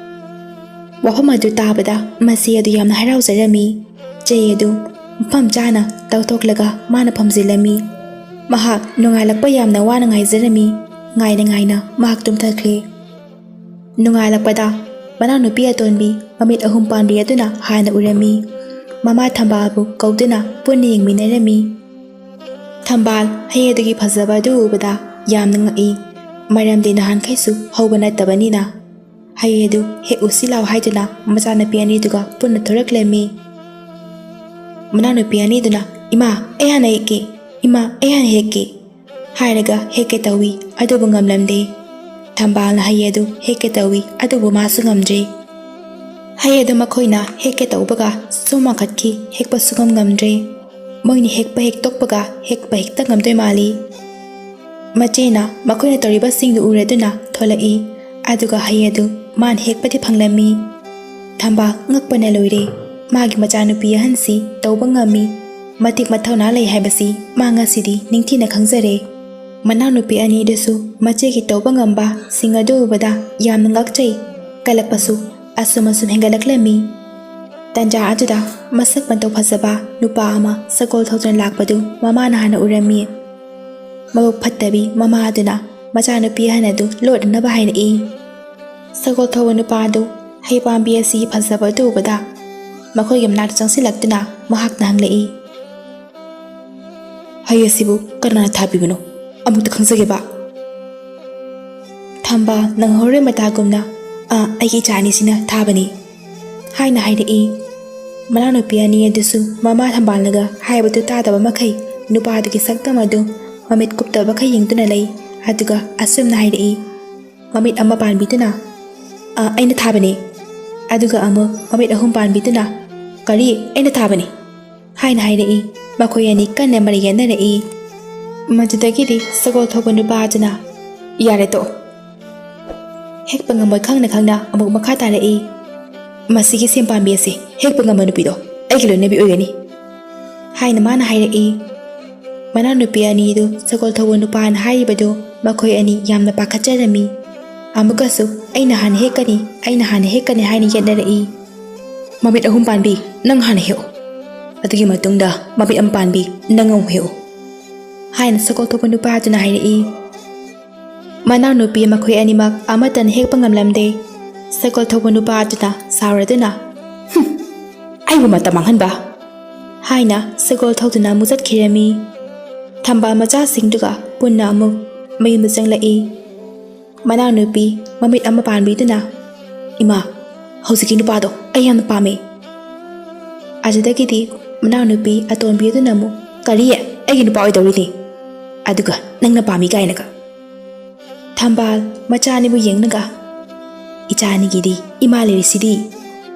ꯋꯥꯐꯝ ꯑꯗꯨ ꯇꯥꯕꯗ ꯃꯆꯦ ꯑꯗꯨ ꯌꯥꯝꯅ ꯍꯔꯥꯎꯖꯔꯝꯃꯤ꯫ ꯆꯩ ꯑꯗꯨ ꯃꯐꯝ ꯆꯥꯅ ꯇꯧꯊꯣꯛꯂꯒ ꯃꯥꯅ ꯐꯝꯖꯤꯜꯂꯝꯃꯤ꯫ ꯃꯍꯥꯛ ꯅꯣꯡꯉꯥꯜꯂꯛꯄ ꯌꯥꯝꯅ ꯋꯥꯅ ꯉꯥꯏꯖꯔꯝꯃꯤ꯫ ꯉꯥꯏꯅ ꯉꯥꯏꯅ ꯃꯍꯥꯛ ꯇꯨꯝꯊꯈ꯭ꯔꯦ꯫ ꯅꯣꯡꯉꯥꯜꯂꯛꯄꯗ ꯃꯅꯥꯎꯅꯨꯄꯤ ꯑꯇꯣꯟꯕꯤ ꯃꯃꯤꯠ ꯑꯍꯨꯝ ꯄꯥꯟꯕꯤ ꯑꯗꯨꯅ ꯍꯥꯟꯅ ꯎꯔꯝꯃꯤ꯫ ꯃꯃꯥ ꯊꯝꯕꯥꯜꯕꯨ ꯀꯧꯗꯨꯅ ꯄꯨꯟꯅ ꯌꯦꯡꯃꯤꯟꯅꯔꯝꯃꯤ꯫ ꯊꯝꯕꯥꯜ ꯍꯩ ꯑꯗꯨꯒꯤ ꯐꯖꯕ ꯑꯗꯨ ꯎꯕꯗ ꯌꯥꯝꯅ ꯉꯛꯏ, ꯃꯔꯝꯗꯤ ꯅꯍꯥꯟꯈꯩꯁꯨ ꯍꯧꯕ ꯅꯠꯇꯕꯅꯤꯅ꯫ ꯍꯩ ꯑꯗꯨ ꯍꯦꯛꯎꯁꯤ ꯂꯥꯎ ꯍꯥꯏꯗꯨꯅ ꯃꯆꯥꯅꯨꯄꯤ ꯑꯅꯤꯗꯨꯒ ꯄꯨꯟꯅ ꯊꯣꯔꯛꯂꯝꯃꯤ꯫ ꯃꯅꯥꯎꯅꯨꯄꯤ ꯑꯅꯤꯗꯨꯅ, "ꯏꯃꯥ, ꯑꯩ ꯍꯥꯟꯅ ꯍꯦꯛꯀꯦ! ꯏꯃꯥ, ꯑꯩ ꯍꯥꯟꯅ ꯍꯦꯛꯀꯦ!" ꯍꯥꯏꯔꯒ ꯍꯦꯛꯀꯦ ꯇꯧꯏ, ꯑꯗꯨꯕꯨ ꯉꯝꯂꯝꯗꯦ꯫ ꯊꯝꯕꯥꯜꯅ ꯍꯩ ꯑꯗꯨ ꯍꯦꯛꯀꯦ ꯇꯧꯏ, ꯑꯗꯨꯕꯨ ꯃꯥꯁꯨ ꯉꯝꯗ꯭ꯔꯦ꯫ ꯍꯩ ꯑꯗꯨ ꯃꯈꯣꯏꯅ ꯍꯦꯛꯀꯦ ꯇꯧꯕꯒ ꯁꯨꯝ ꯋꯥꯡꯈꯠꯈꯤ, ꯍꯦꯛꯄ ꯁꯨꯉꯝ ꯉꯝꯗ꯭ꯔꯦ꯫ ꯃꯣꯏꯅ ꯍꯦꯛꯄ ꯍꯦꯛ ꯇꯣꯛꯄꯒ ꯍꯦꯛꯄ ꯍꯦꯛꯇ ꯉꯝꯗꯣꯏ ꯃꯥꯜꯂꯤ꯫ ꯃꯆꯦꯅ ꯃꯈꯣꯏꯅ ꯇꯧꯔꯤꯕꯁꯤꯡꯗꯨ ꯎꯔꯗꯨꯅ ꯊꯣꯛꯂꯛꯏ, ꯑꯗꯨꯒ ꯍꯩ ꯑꯗꯨ ꯃꯥꯅ ꯍꯦꯛꯄꯗꯤ ꯐꯪꯂꯝꯃꯤ꯫ ꯊꯝꯕꯥꯜ ꯉꯛꯄꯅ ꯂꯣꯏꯔꯦ꯫ ꯃꯥꯒꯤ ꯃꯆꯥꯅꯨꯄꯤ ꯑꯍꯟꯁꯤ ꯇꯧꯕ ꯉꯝꯃꯤ, ꯃꯇꯤꯛ ꯃꯊꯧꯅꯥ ꯂꯩ ꯍꯥꯏꯕꯁꯤ ꯃꯥ ꯉꯁꯤꯗꯤ ꯅꯤꯡꯊꯤꯅ ꯈꯪꯖꯔꯦ꯫ ꯃꯅꯥꯎꯅꯨꯄꯤ ꯑꯅꯤꯗꯨꯁꯨ ꯃꯆꯦꯒꯤ ꯇꯧꯕ ꯉꯝꯕꯁꯤꯡ ꯑꯗꯨ ꯎꯕꯗ ꯌꯥꯝꯅ ꯉꯛꯆꯩ꯫ ꯀꯜꯂꯛꯄꯁꯨ ꯑꯁꯨꯝ ꯑꯁꯨꯝ ꯍꯦꯟꯒꯠꯂꯛꯂꯝꯃꯤ꯫ ꯇꯟꯖꯥ ꯑꯗꯨꯗ ꯃꯁꯛ ꯃꯇꯧ ꯐꯖꯕ ꯅꯨꯄꯥ ꯑꯃ ꯁꯒꯣꯜ ꯊꯧꯗꯨꯅ ꯂꯥꯛꯄꯗꯨ ꯃꯃꯥꯅ ꯍꯥꯟꯅ ꯎꯔꯝꯃꯤ꯫ ꯃꯕꯨꯛ ꯐꯠꯇꯕꯤ ꯃꯃꯥ ꯑꯗꯨꯅ ꯃꯆꯥꯅꯨꯄꯤ ꯑꯍꯟ ꯑꯗꯨ ꯂꯣꯠꯅꯅꯕ ꯍꯥꯏꯔꯛꯏ꯫ ꯁꯒꯣꯜ ꯊꯧꯕ ꯅꯨꯄꯥ ꯑꯗꯨ ꯍꯩ ꯄꯥꯝꯕꯤ ꯑꯁꯤꯒꯤ ꯐꯖꯕ ꯑꯗꯨ ꯎꯕꯗ ꯃꯈꯣꯏꯒꯤ ꯃꯅꯥꯛꯇ ꯆꯪꯁꯤꯜꯂꯛꯇꯨꯅ ꯃꯍꯥꯛꯅ ꯍꯪꯂꯛꯏ, "ꯍꯩ ꯑꯁꯤꯕꯨ ꯀꯅꯥꯅ ꯊꯥꯕꯤꯕꯅꯣ? ꯑꯃꯨꯛꯇ ꯈꯪꯖꯒꯦꯕ?" ꯊꯝꯕꯥꯜ ꯅꯪꯍꯧꯔꯣꯏ ꯃꯇꯥꯒꯨꯝꯅ, "ꯑꯥ, ꯑꯩꯒꯤ ꯏꯆꯥ ꯑꯅꯤꯁꯤꯅ ꯊꯥꯕꯅꯤ" ꯍꯥꯏꯅ ꯍꯥꯏꯔꯛꯏ꯫ ꯃꯅꯥꯎꯅꯨꯄꯤ ꯑꯅꯤ ꯑꯗꯨꯁꯨ ꯃꯃꯥ ꯊꯝꯕꯥꯜꯅꯒ ꯍꯥꯏꯕꯗꯨ ꯇꯥꯗꯕ ꯃꯈꯩ ꯅꯨꯄꯥꯗꯨꯒꯤ ꯁꯛꯇꯝ ꯑꯗꯨ ꯃꯃꯤꯠ ꯀꯨꯞꯇꯕꯈꯩ ꯌꯦꯡꯗꯨꯅ ꯂꯩ, ꯑꯗꯨꯒ ꯑꯁꯨꯝꯅ ꯍꯥꯏꯔꯛꯏ, ꯃꯃꯤꯠ ꯑꯃ ꯄꯥꯟꯕꯤꯗꯨꯅ, "ꯑ, ꯑꯩꯅ ꯊꯥꯕꯅꯤ"꯫ ꯑꯗꯨꯒ ꯑꯃꯨꯛ ꯃꯃꯤꯠ ꯑꯍꯨꯝ ꯄꯥꯟꯕꯤꯗꯨꯅ, "ꯀꯔꯤ? ꯑꯩꯅ ꯊꯥꯕꯅꯤ?" ꯍꯥꯏꯅ ꯍꯥꯏꯔꯛꯏ꯫ ꯃꯈꯣꯏ ꯑꯅꯤ ꯀꯟꯅ ꯃꯔꯩ ꯌꯦꯠꯅꯔꯛꯏ꯫ ꯃꯗꯨꯗꯒꯤꯗꯤ ꯁꯒꯣꯜ ꯊꯧꯕ ꯅꯨꯄꯥ ꯑꯗꯨꯅ, "ꯌꯥꯔꯦ, ꯇꯣꯛꯑꯣ"꯫ ꯍꯦꯛꯄ ꯉꯝꯃꯣꯏ ꯈꯪꯅ ꯈꯪꯅ ꯑꯃꯨꯛ ꯃꯈꯥ ꯇꯥꯔꯛꯏ꯫ "ꯃꯁꯤꯒꯤ ꯁꯦꯝ ꯄꯥꯝꯕꯤ ꯑꯁꯤ ꯍꯦꯛꯄ ꯉꯝꯕ ꯅꯨꯄꯤꯗꯣ ꯑꯩꯒꯤ ꯂꯣꯏꯅꯕꯤ ꯑꯣꯏꯒꯅꯤ" ꯍꯥꯏꯅ ꯃꯥꯅ ꯍꯥꯏꯔꯛꯏ꯫ ꯃꯅꯥꯎꯅꯨꯄꯤ ꯑꯅꯤꯗꯨ ꯁꯒꯣꯜ ꯊꯧꯕ ꯅꯨꯄꯥꯅ ꯍꯥꯏꯔꯤꯕꯗꯨ ꯃꯈꯣꯏ ꯑꯅꯤ ꯌꯥꯝꯅ ꯄꯥꯈꯠꯆꯔꯝꯃꯤ꯫ ꯑꯃꯨꯛꯀꯁꯨ "ꯑꯩꯅ ꯍꯥꯟꯅ ꯍꯦꯛꯀꯅꯤ, ꯑꯩꯅ ꯍꯥꯟꯅ ꯍꯦꯛꯀꯅꯤ" ꯍꯥꯏꯅ ꯌꯦꯠꯅꯔꯛꯏ꯫ "ꯃꯃꯤꯠ ꯑꯍꯨꯝ ꯄꯥꯟꯕꯤ, ꯅꯪ ꯍꯥꯟꯅ ꯍꯦꯛꯎ꯫ ꯑꯗꯨꯒꯤ ꯃꯇꯨꯡꯗ ꯃꯃꯤꯠ ꯑꯃ ꯄꯥꯟꯕꯤ, ꯅꯪ ꯑꯃꯨꯛ ꯍꯦꯛꯎ" ꯍꯥꯏꯅ ꯁꯒꯣꯜ ꯊꯧꯕ ꯅꯨꯄꯥ ꯑꯗꯨꯅ ꯍꯥꯏꯔꯛꯏ꯫ ꯃꯅꯥꯎꯅꯨꯄꯤ ꯃꯈꯣꯏ ꯑꯅꯤꯃꯛ ꯑꯃꯠꯇꯅ ꯍꯦꯛꯄ ꯉꯝꯂꯝꯗꯦ꯫ ꯁꯒꯣꯜ ꯊꯧꯕ ꯅꯨꯄꯥ ꯑꯗꯨꯅ ꯁꯥꯎꯔꯗꯨꯅ, "ꯍꯨꯝ, ꯑꯩꯕꯨ ꯃꯇꯝ ꯃꯥꯡꯍꯟꯕ" ꯍꯥꯏꯅ ꯁꯒꯣꯜ ꯊꯧꯗꯨꯅ ꯑꯃꯨꯛ ꯆꯠꯈꯤꯔꯝꯃꯤ꯫ ꯊꯝꯕꯥꯜ ꯃꯆꯥꯁꯤꯡꯗꯨꯒ ꯄꯨꯟꯅ ꯑꯃꯨꯛ ꯃꯌꯨꯝꯗ ꯆꯪꯂꯛꯏ꯫ ꯃꯅꯥꯎꯅꯨꯄꯤ ꯃꯃꯤꯠ ꯑꯃ ꯄꯥꯟꯕꯤꯗꯨꯅ, "ꯏꯃꯥ, ꯍꯧꯖꯤꯛꯀꯤ ꯅꯨꯄꯥꯗꯣ ꯑꯩ ꯌꯥꯝꯅ ꯄꯥꯝꯃꯤ"꯫ ꯑꯗꯨꯗꯒꯤꯗꯤ ꯃꯅꯥꯎꯅꯨꯄꯤ ꯑꯇꯣꯟꯕꯤ ꯑꯗꯨꯅ ꯑꯃꯨꯛ, "ꯀꯔꯤ? ꯑꯩꯒꯤ ꯅꯨꯄꯥ ꯑꯣꯏꯗꯧꯔꯤꯅꯤ, ꯑꯗꯨꯒ ꯅꯪꯅ ꯄꯥꯝꯃꯤ ꯀꯥꯏꯅꯒ"꯫ ꯊꯝꯕꯥꯜ ꯃꯆꯥ ꯑꯅꯤꯕꯨ ꯌꯦꯡꯂꯒ, "ꯏꯆꯥ ꯑꯅꯤꯒꯤꯗꯤ ꯏꯃꯥ ꯂꯩꯔꯤꯁꯤꯗꯤ,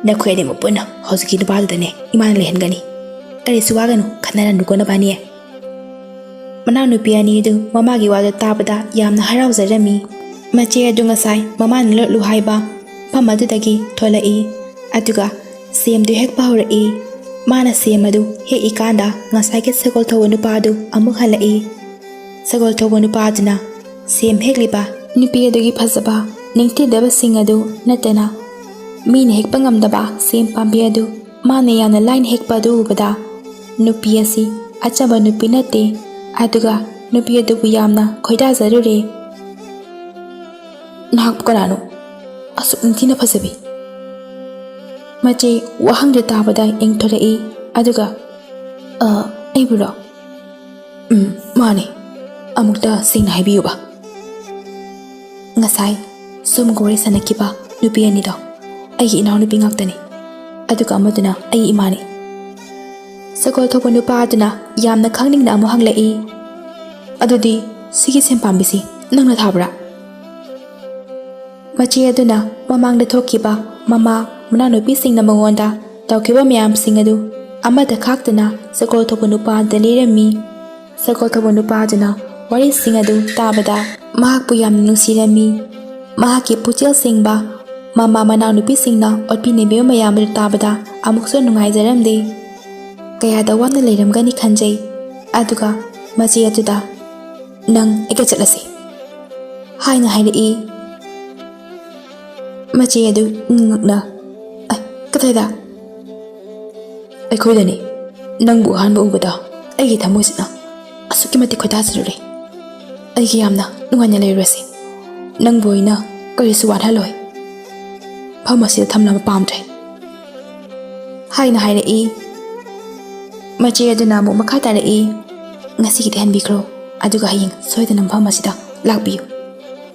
ꯅꯈꯣꯏ ꯑꯅꯤꯃꯛ ꯄꯨꯟꯅ ꯍꯧꯖꯤꯛꯀꯤ ꯅꯨꯄꯥꯗꯨꯗꯅꯦ ꯏꯃꯥꯅ ꯂꯩꯍꯟꯒꯅꯤ꯫ ꯀꯔꯤꯁꯨ ꯋꯥꯒꯅꯨ, ꯈꯟꯅꯔꯅꯨꯀꯣ ꯅꯕꯥꯅꯤ"꯫ ꯃꯅꯥꯎꯅꯨꯄꯤ ꯑꯅꯤꯗꯨ ꯃꯃꯥꯒꯤ ꯋꯥꯗꯨ ꯇꯥꯕꯗ ꯌꯥꯝꯅ ꯍꯔꯥꯎꯖꯔꯝꯃꯤ꯫ ꯃꯆꯦ ꯑꯗꯨ ꯉꯁꯥꯏ ꯃꯃꯥꯅ ꯂꯣꯠꯂꯨ ꯍꯥꯏꯕ ꯃꯐꯝ ꯑꯗꯨꯗꯒꯤ ꯊꯣꯛꯂꯛꯏ꯫ ꯑꯗꯨꯒ ꯁꯦꯝꯗꯨ ꯍꯦꯛꯄ ꯍꯧꯔꯛꯏ꯫ ꯃꯥꯅ ꯁꯦꯝ ꯑꯗꯨ ꯍꯦꯛꯏꯀꯥꯟꯗ ꯉꯁꯥꯏꯒꯤ ꯁꯒꯣꯜ ꯊꯧꯕ ꯅꯨꯄꯥ ꯑꯗꯨ ꯑꯃꯨꯛ ꯍꯜꯂꯛꯏ꯫ ꯁꯒꯣꯜ ꯊꯧꯕ ꯅꯨꯄꯥ ꯑꯗꯨꯅ ꯁꯦꯝ ꯍꯦꯛꯂꯤꯕ ꯅꯨꯄꯤ ꯑꯗꯨꯒꯤ ꯐꯖꯕ ꯅꯤꯡꯊꯤꯖꯕꯁꯤꯡ ꯑꯗꯨ ꯅꯠꯇꯅ ꯃꯤꯅ ꯍꯦꯛꯄ ꯉꯝꯗꯕ ꯁꯦꯝ ꯄꯥꯝꯕꯤ ꯑꯗꯨ ꯃꯥꯅ ꯌꯥꯝꯅ ꯂꯥꯏꯅ ꯍꯦꯛꯄ ꯑꯗꯨ ꯎꯕꯗ ꯅꯨꯄꯤ ꯑꯁꯤ ꯑꯆꯝꯕ ꯅꯨꯄꯤ ꯅꯠꯇꯦ, ꯑꯗꯨꯒ ꯅꯨꯄꯤ ꯑꯗꯨꯕꯨ ꯌꯥꯝꯅ ꯈꯣꯏꯗꯥꯖꯔꯨꯔꯦ꯫ "ꯅꯍꯥꯛꯄꯨ ꯀꯅꯥꯅꯣ? ꯑꯁꯨꯛ ꯅꯤꯡꯊꯤꯅ ꯐꯖꯕꯤ?" ꯃꯆꯦ ꯋꯥꯍꯪꯗꯨ ꯇꯥꯕꯗ ꯏꯪꯊꯣꯔꯛꯏ, ꯑꯗꯨꯒ, "ꯑ, ꯑꯩꯕꯨꯔꯣ? ꯎꯝ, ꯃꯥꯅꯦ꯫ ꯑꯃꯨꯛꯇ ꯁꯦꯡꯅ ꯍꯥꯏꯕꯤꯌꯨꯕ꯫ ꯉꯁꯥꯏ ꯁꯣꯝꯒ ꯋꯥꯔꯤ ꯁꯥꯟꯅꯈꯤꯕ ꯅꯨꯄꯤ ꯑꯅꯤꯗꯣ ꯑꯩꯒꯤ ꯏꯅꯥꯎꯅꯨꯄꯤ ꯉꯥꯛꯇꯅꯤ, ꯑꯗꯨꯒ ꯑꯃꯗꯨꯅ ꯑꯩꯒꯤ ꯏꯃꯥꯅꯤ"꯫ ꯁꯒꯣꯜ ꯊꯧꯕ ꯅꯨꯄꯥ ꯑꯗꯨꯅ ꯌꯥꯝꯅ ꯈꯪꯅꯤꯡꯅ ꯑꯃꯨꯛ ꯍꯪꯂꯛꯏ, "ꯑꯗꯨꯗꯤ ꯁꯤꯒꯤ ꯁꯦꯝ ꯄꯥꯝꯕꯤꯁꯤ ꯅꯪꯅ ꯊꯥꯕ꯭ꯔꯥ?" ꯃꯆꯦ ꯑꯗꯨꯅ ꯃꯃꯥꯡꯗ ꯊꯣꯛꯈꯤꯕ ꯃꯃꯥ ꯃꯅꯥꯎꯅꯨꯄꯤꯁꯤꯡꯅ ꯃꯉꯣꯟꯗ ꯇꯧꯈꯤꯕ ꯃꯌꯥꯝꯁꯤꯡ ꯑꯗꯨ ꯑꯃꯠꯇ ꯈꯥꯛꯇꯅ ꯁꯒꯣꯜ ꯊꯧꯕ ꯅꯨꯄꯥꯗ ꯂꯤꯔꯝꯃꯤ꯫ ꯁꯒꯣꯜ ꯊꯧꯕ ꯅꯨꯄꯥ ꯑꯗꯨꯅ ꯋꯥꯔꯤꯁꯤꯡ ꯑꯗꯨ ꯇꯥꯕꯗ ꯃꯍꯥꯛꯄꯨ ꯌꯥꯝꯅ ꯅꯨꯡꯁꯤꯔꯝꯃꯤ꯫ ꯃꯍꯥꯛꯀꯤ ꯄꯨꯛꯆꯦꯜ ꯁꯦꯡꯕ ꯃꯃꯥ ꯃꯅꯥꯎꯅꯨꯄꯤꯁꯤꯡꯅ ꯑꯣꯠꯄꯤ ꯅꯩꯕꯤꯕ ꯃꯌꯥꯝ ꯑꯗꯨ ꯇꯥꯕꯗ ꯑꯃꯨꯛꯁꯨ ꯅꯨꯡꯉꯥꯏꯖꯔꯝꯗꯦ꯫ ꯀꯌꯥꯗ ꯋꯥꯅ ꯂꯩꯔꯝꯒꯅꯤ ꯈꯟꯖꯩ꯫ ꯑꯗꯨꯒ ꯃꯆꯦ ꯑꯗꯨꯗ, "ꯅꯪ ꯑꯩꯒ ꯆꯠꯂꯁꯤ" ꯍꯥꯏꯅ ꯍꯥꯏꯔꯛꯏ꯫ ꯃꯆꯦ ꯑꯗꯨ ꯉꯛꯅ, "ꯑ, ꯀꯗꯥꯏꯗ?" "ꯑꯩꯈꯣꯏꯗꯅꯤ꯫ ꯅꯪꯕꯨ ꯑꯍꯥꯟꯕ ꯎꯕꯗ ꯑꯩꯒꯤ ꯊꯃꯣꯏꯁꯤꯅ ꯑꯁꯨꯛꯀꯤ ꯃꯇꯤꯛ ꯈꯣꯏꯗꯥꯖꯔꯨꯔꯦ꯫ ꯑꯩꯒꯤ ꯌꯥꯝꯅ ꯅꯨꯡꯉꯥꯏꯅ ꯂꯩꯔꯨꯔꯁꯤ꯫ ꯅꯪꯕꯨ ꯑꯩꯅ ꯀꯔꯤꯁꯨ ꯋꯥꯠꯍꯜꯂꯣꯏ꯫ ꯃꯐꯝ ꯑꯁꯤꯗ ꯊꯝꯂꯝꯕ ꯄꯥꯝꯗ꯭ꯔꯦ" ꯍꯥꯏꯅ ꯍꯥꯏꯔꯛꯏ꯫ ꯃꯆꯦ ꯑꯗꯨꯅ ꯑꯃꯨꯛ ꯃꯈꯥ ꯇꯥꯔꯛꯏ, "ꯉꯁꯤꯒꯤꯗꯤ ꯍꯟꯕꯤꯈ꯭ꯔꯣ, ꯑꯗꯨꯒ ꯍꯌꯦꯡ ꯁꯣꯏꯗꯅ ꯃꯐꯝ ꯑꯁꯤꯗ ꯂꯥꯛꯄꯤꯌꯨ"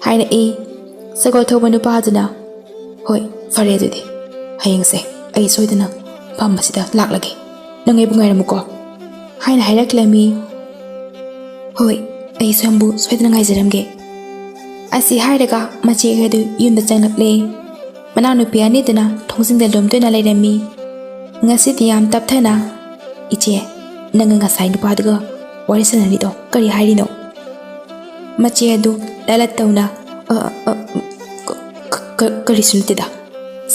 ꯍꯥꯏꯔꯛꯏ꯫ ꯁꯒꯣꯜ ꯊꯧꯕ ꯅꯨꯄꯥ ꯑꯗꯨꯅ, "ꯍꯣꯏ, ꯐꯔꯦ ꯑꯗꯨꯗꯤ꯫ ꯍꯌꯦꯡꯁꯦ ꯑꯩ ꯁꯣꯏꯗꯅ ꯃꯐꯝ ꯑꯁꯤꯗ ꯂꯥꯛꯂꯒꯦ꯫ ꯅꯪ ꯑꯩꯕꯨ ꯉꯥꯏꯔꯝꯃꯨꯀꯣ" ꯍꯥꯏꯅ ꯍꯥꯏꯔꯛꯂꯝꯃꯤ꯫ "ꯍꯣꯏ, ꯑꯩ ꯁꯣꯝꯕꯨ ꯁꯣꯏꯗꯅ ꯉꯥꯏꯖꯔꯝꯒꯦ" ꯑꯁꯤ ꯍꯥꯏꯔꯒ ꯃꯆꯦ ꯑꯗꯨ ꯌꯨꯝꯗ ꯆꯪꯂꯛꯂꯦ꯫ ꯃꯅꯥꯎꯅꯨꯄꯤ ꯑꯅꯤꯗꯨꯅ ꯊꯣꯡꯖꯤꯟꯗ ꯂꯣꯝꯗꯨꯅ ꯂꯩꯔꯝꯃꯤ꯫ ꯉꯁꯤꯗꯤ ꯌꯥꯝ ꯇꯞꯊꯅ, "ꯏꯆꯦ, ꯅꯪꯒ ꯉꯁꯥꯏ ꯅꯨꯄꯥꯗꯨꯒ ꯋꯥꯔꯤ ꯁꯥꯟꯅꯔꯤꯗꯣ ꯀꯔꯤ ꯍꯥꯏꯔꯤꯅꯣ?" ꯃꯆꯦ ꯑꯗꯨ ꯂꯂꯠ ꯇꯧꯅ, "ꯑ, ꯑ, ꯀ-, ꯀ-, ꯀꯔꯤꯁꯨ ꯅꯠꯇꯦꯗ꯫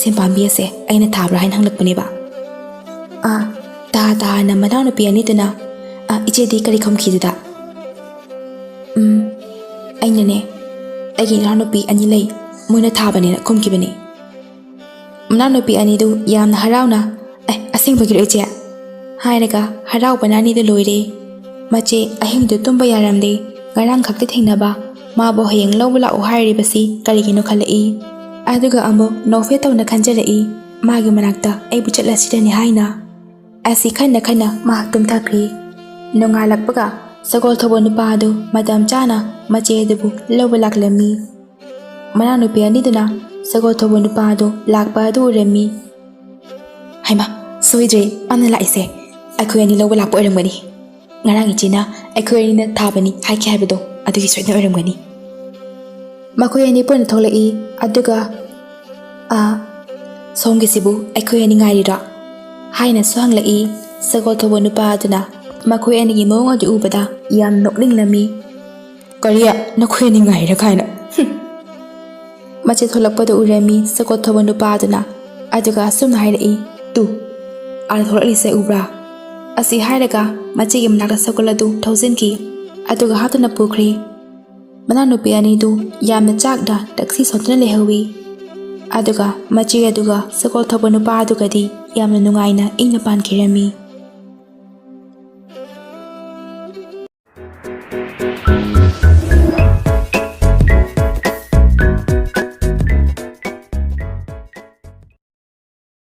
ꯁꯦꯝꯄꯥꯝꯕꯤ ꯑꯁꯦ ꯑꯩꯅ ꯊꯥꯕ꯭ꯔꯥ ꯍꯥꯏꯅ ꯍꯪꯂꯛꯄꯅꯦꯕ"꯫ ꯑꯥ, ꯇꯥ ꯇꯥꯅ ꯃꯅꯥꯎꯅꯨꯄꯤ ꯑꯅꯤꯗꯨꯅ, "ꯑ, ꯏꯆꯦꯗꯤ ꯀꯔꯤ ꯈꯨꯝꯈꯤꯗꯨꯗ?" "ꯎꯝ, ꯑꯩꯅꯅꯦ, ꯑꯩꯒꯤ ꯏꯅꯥꯎꯅꯨꯄꯤ ꯑꯅꯤ ꯂꯩ, ꯃꯣꯏꯅ ꯊꯥꯕꯅꯦꯅ ꯈꯨꯝꯈꯤꯕꯅꯦ"꯫ ꯃꯅꯥꯎꯅꯨꯄꯤ ꯑꯅꯤꯗꯨ ꯌꯥꯝꯅ ꯍꯔꯥꯎꯅ, "ꯑꯦ, ꯑꯁꯦꯡꯕꯒꯤꯔꯣ ꯏꯆꯦ?" ꯍꯥꯏꯔꯒ ꯍꯔꯥꯎꯕꯅ ꯑꯅꯤꯗꯨ ꯂꯣꯏꯔꯦ꯫ ꯃꯆꯦ ꯑꯍꯤꯡꯗꯨ ꯇꯨꯝꯕ ꯌꯥꯔꯝꯗꯦ꯫ ꯉꯔꯥꯡ ꯈꯛꯇ ꯊꯦꯡꯅꯕ ꯃꯥꯕꯨ ꯍꯌꯦꯡ ꯂꯧꯕ ꯂꯥꯛꯑꯣ ꯍꯥꯏꯔꯤꯕꯁꯤ ꯀꯔꯤꯒꯤꯅꯣ ꯈꯜꯂꯛꯏ꯫ ꯑꯗꯨꯒ ꯑꯃꯨꯛ ꯅꯣꯛꯐꯦꯠ ꯇꯧꯅ ꯈꯟꯖꯔꯛꯏ, ꯃꯥꯒꯤ ꯃꯅꯥꯛꯇ ꯑꯩꯕꯨ ꯆꯠꯂꯁꯤꯔꯅꯤ ꯍꯥꯏꯅ꯫ ꯑꯁꯤ ꯈꯟꯅ ꯈꯟꯅ ꯃꯍꯥꯛ ꯇꯨꯝꯊꯈ꯭ꯔꯤ꯫ ꯅꯣꯡꯉꯥꯜꯂꯛꯄꯒ ꯁꯒꯣꯜ ꯊꯧꯕ ꯅꯨꯄꯥ ꯑꯗꯨ ꯃꯇꯝ ꯆꯥꯅ ꯃꯆꯦ ꯑꯗꯨꯕꯨ ꯂꯧꯕ ꯂꯥꯛꯂꯝꯃꯤ꯫ ꯃꯅꯥꯎꯅꯨꯄꯤ ꯑꯅꯤꯗꯨꯅ ꯁꯒꯣꯜ ꯊꯧꯕ ꯅꯨꯄꯥ ꯑꯗꯨ ꯂꯥꯛꯄ ꯑꯗꯨ ꯎꯔꯝꯃꯤ꯫ "ꯍꯩꯃꯥ, ꯁꯣꯏꯗ꯭ꯔꯦ, ꯃꯥꯅ ꯂꯥꯛꯏꯁꯦ꯫ ꯑꯩꯈꯣꯏ ꯑꯅꯤ ꯂꯧꯕ ꯂꯥꯛꯄ ꯑꯣꯏꯔꯝꯒꯅꯤ꯫ ꯉꯔꯥꯡ ꯏꯆꯦꯅ ꯑꯩꯈꯣꯏ ꯑꯅꯤꯅ ꯊꯥꯕꯅꯤ ꯍꯥꯏꯈꯤ ꯍꯥꯏꯕꯗꯣ, ꯑꯗꯨꯒꯤ ꯁꯣꯏꯗꯅ ꯑꯣꯏꯔꯝꯒꯅꯤ"꯫ ꯃꯈꯣꯏ ꯑꯅꯤ ꯄꯨꯟꯅ ꯊꯣꯛꯂꯛꯏ꯫ ꯑꯗꯨꯒ, "ꯑꯥ, ꯁꯣꯝꯒꯤꯁꯤꯕꯨ ꯑꯩꯈꯣꯏ ꯑꯅꯤ ꯉꯥꯏꯔꯤꯔꯣ?" ꯍꯥꯏꯅꯁꯨ ꯍꯪꯂꯛꯏ ꯁꯒꯣꯜ ꯊꯧꯕ ꯅꯨꯄꯥ ꯑꯗꯨꯅ ꯃꯈꯣꯏ ꯑꯅꯤꯒꯤ ꯃꯑꯣꯡ ꯑꯗꯨ ꯎꯕꯗ ꯌꯥꯝ ꯅꯣꯛꯅꯤꯡꯂꯝꯃꯤ꯫ "ꯀꯔꯤ? ꯅꯈꯣꯏ ꯑꯅꯤ ꯉꯥꯏꯔꯤꯔ ꯀꯥꯏꯅ?" ꯍꯨꯝ꯫ ꯃꯆꯦ ꯊꯣꯛꯂꯛꯄꯗꯨ ꯎꯔꯝꯃꯤ ꯁꯒꯣꯜ ꯊꯧꯕ ꯅꯨꯄꯥ ꯑꯗꯨꯅ, ꯑꯗꯨꯒ ꯑꯁꯨꯝꯅ ꯍꯥꯏꯔꯛꯏ, "ꯇꯨ, ꯑꯥꯗ ꯊꯣꯛꯂꯛꯂꯤꯁꯦ ꯎꯕ꯭ꯔꯥ?" ꯑꯁꯤ ꯍꯥꯏꯔꯒ ꯃꯆꯦꯒꯤ ꯃꯅꯥꯛꯇ ꯁꯒꯣꯜ ꯑꯗꯨ ꯊꯧꯖꯤꯟꯈꯤ, ꯑꯗꯨꯒ ꯍꯥꯞꯇꯨꯅ ꯄꯨꯈ꯭ꯔꯦ꯫ ꯃꯅꯥꯎꯅꯨꯄꯤ ꯑꯅꯤꯗꯨ ꯌꯥꯝꯅ ꯆꯥꯛꯅ ꯇꯛꯁꯤ ꯁꯣꯟꯗꯨꯅ ꯂꯩꯍꯧꯏ꯫ ꯑꯗꯨꯒ ꯃꯆꯦ ꯑꯗꯨꯒ ꯁꯒꯣꯜ ꯊꯧꯕ ꯅꯨꯄꯥ ꯑꯗꯨꯒꯗꯤ ꯌꯥꯝꯅ ꯅꯨꯡꯉꯥꯏꯅ ꯏꯪꯅ ꯄꯥꯟꯈꯤꯔꯝꯃꯤ꯫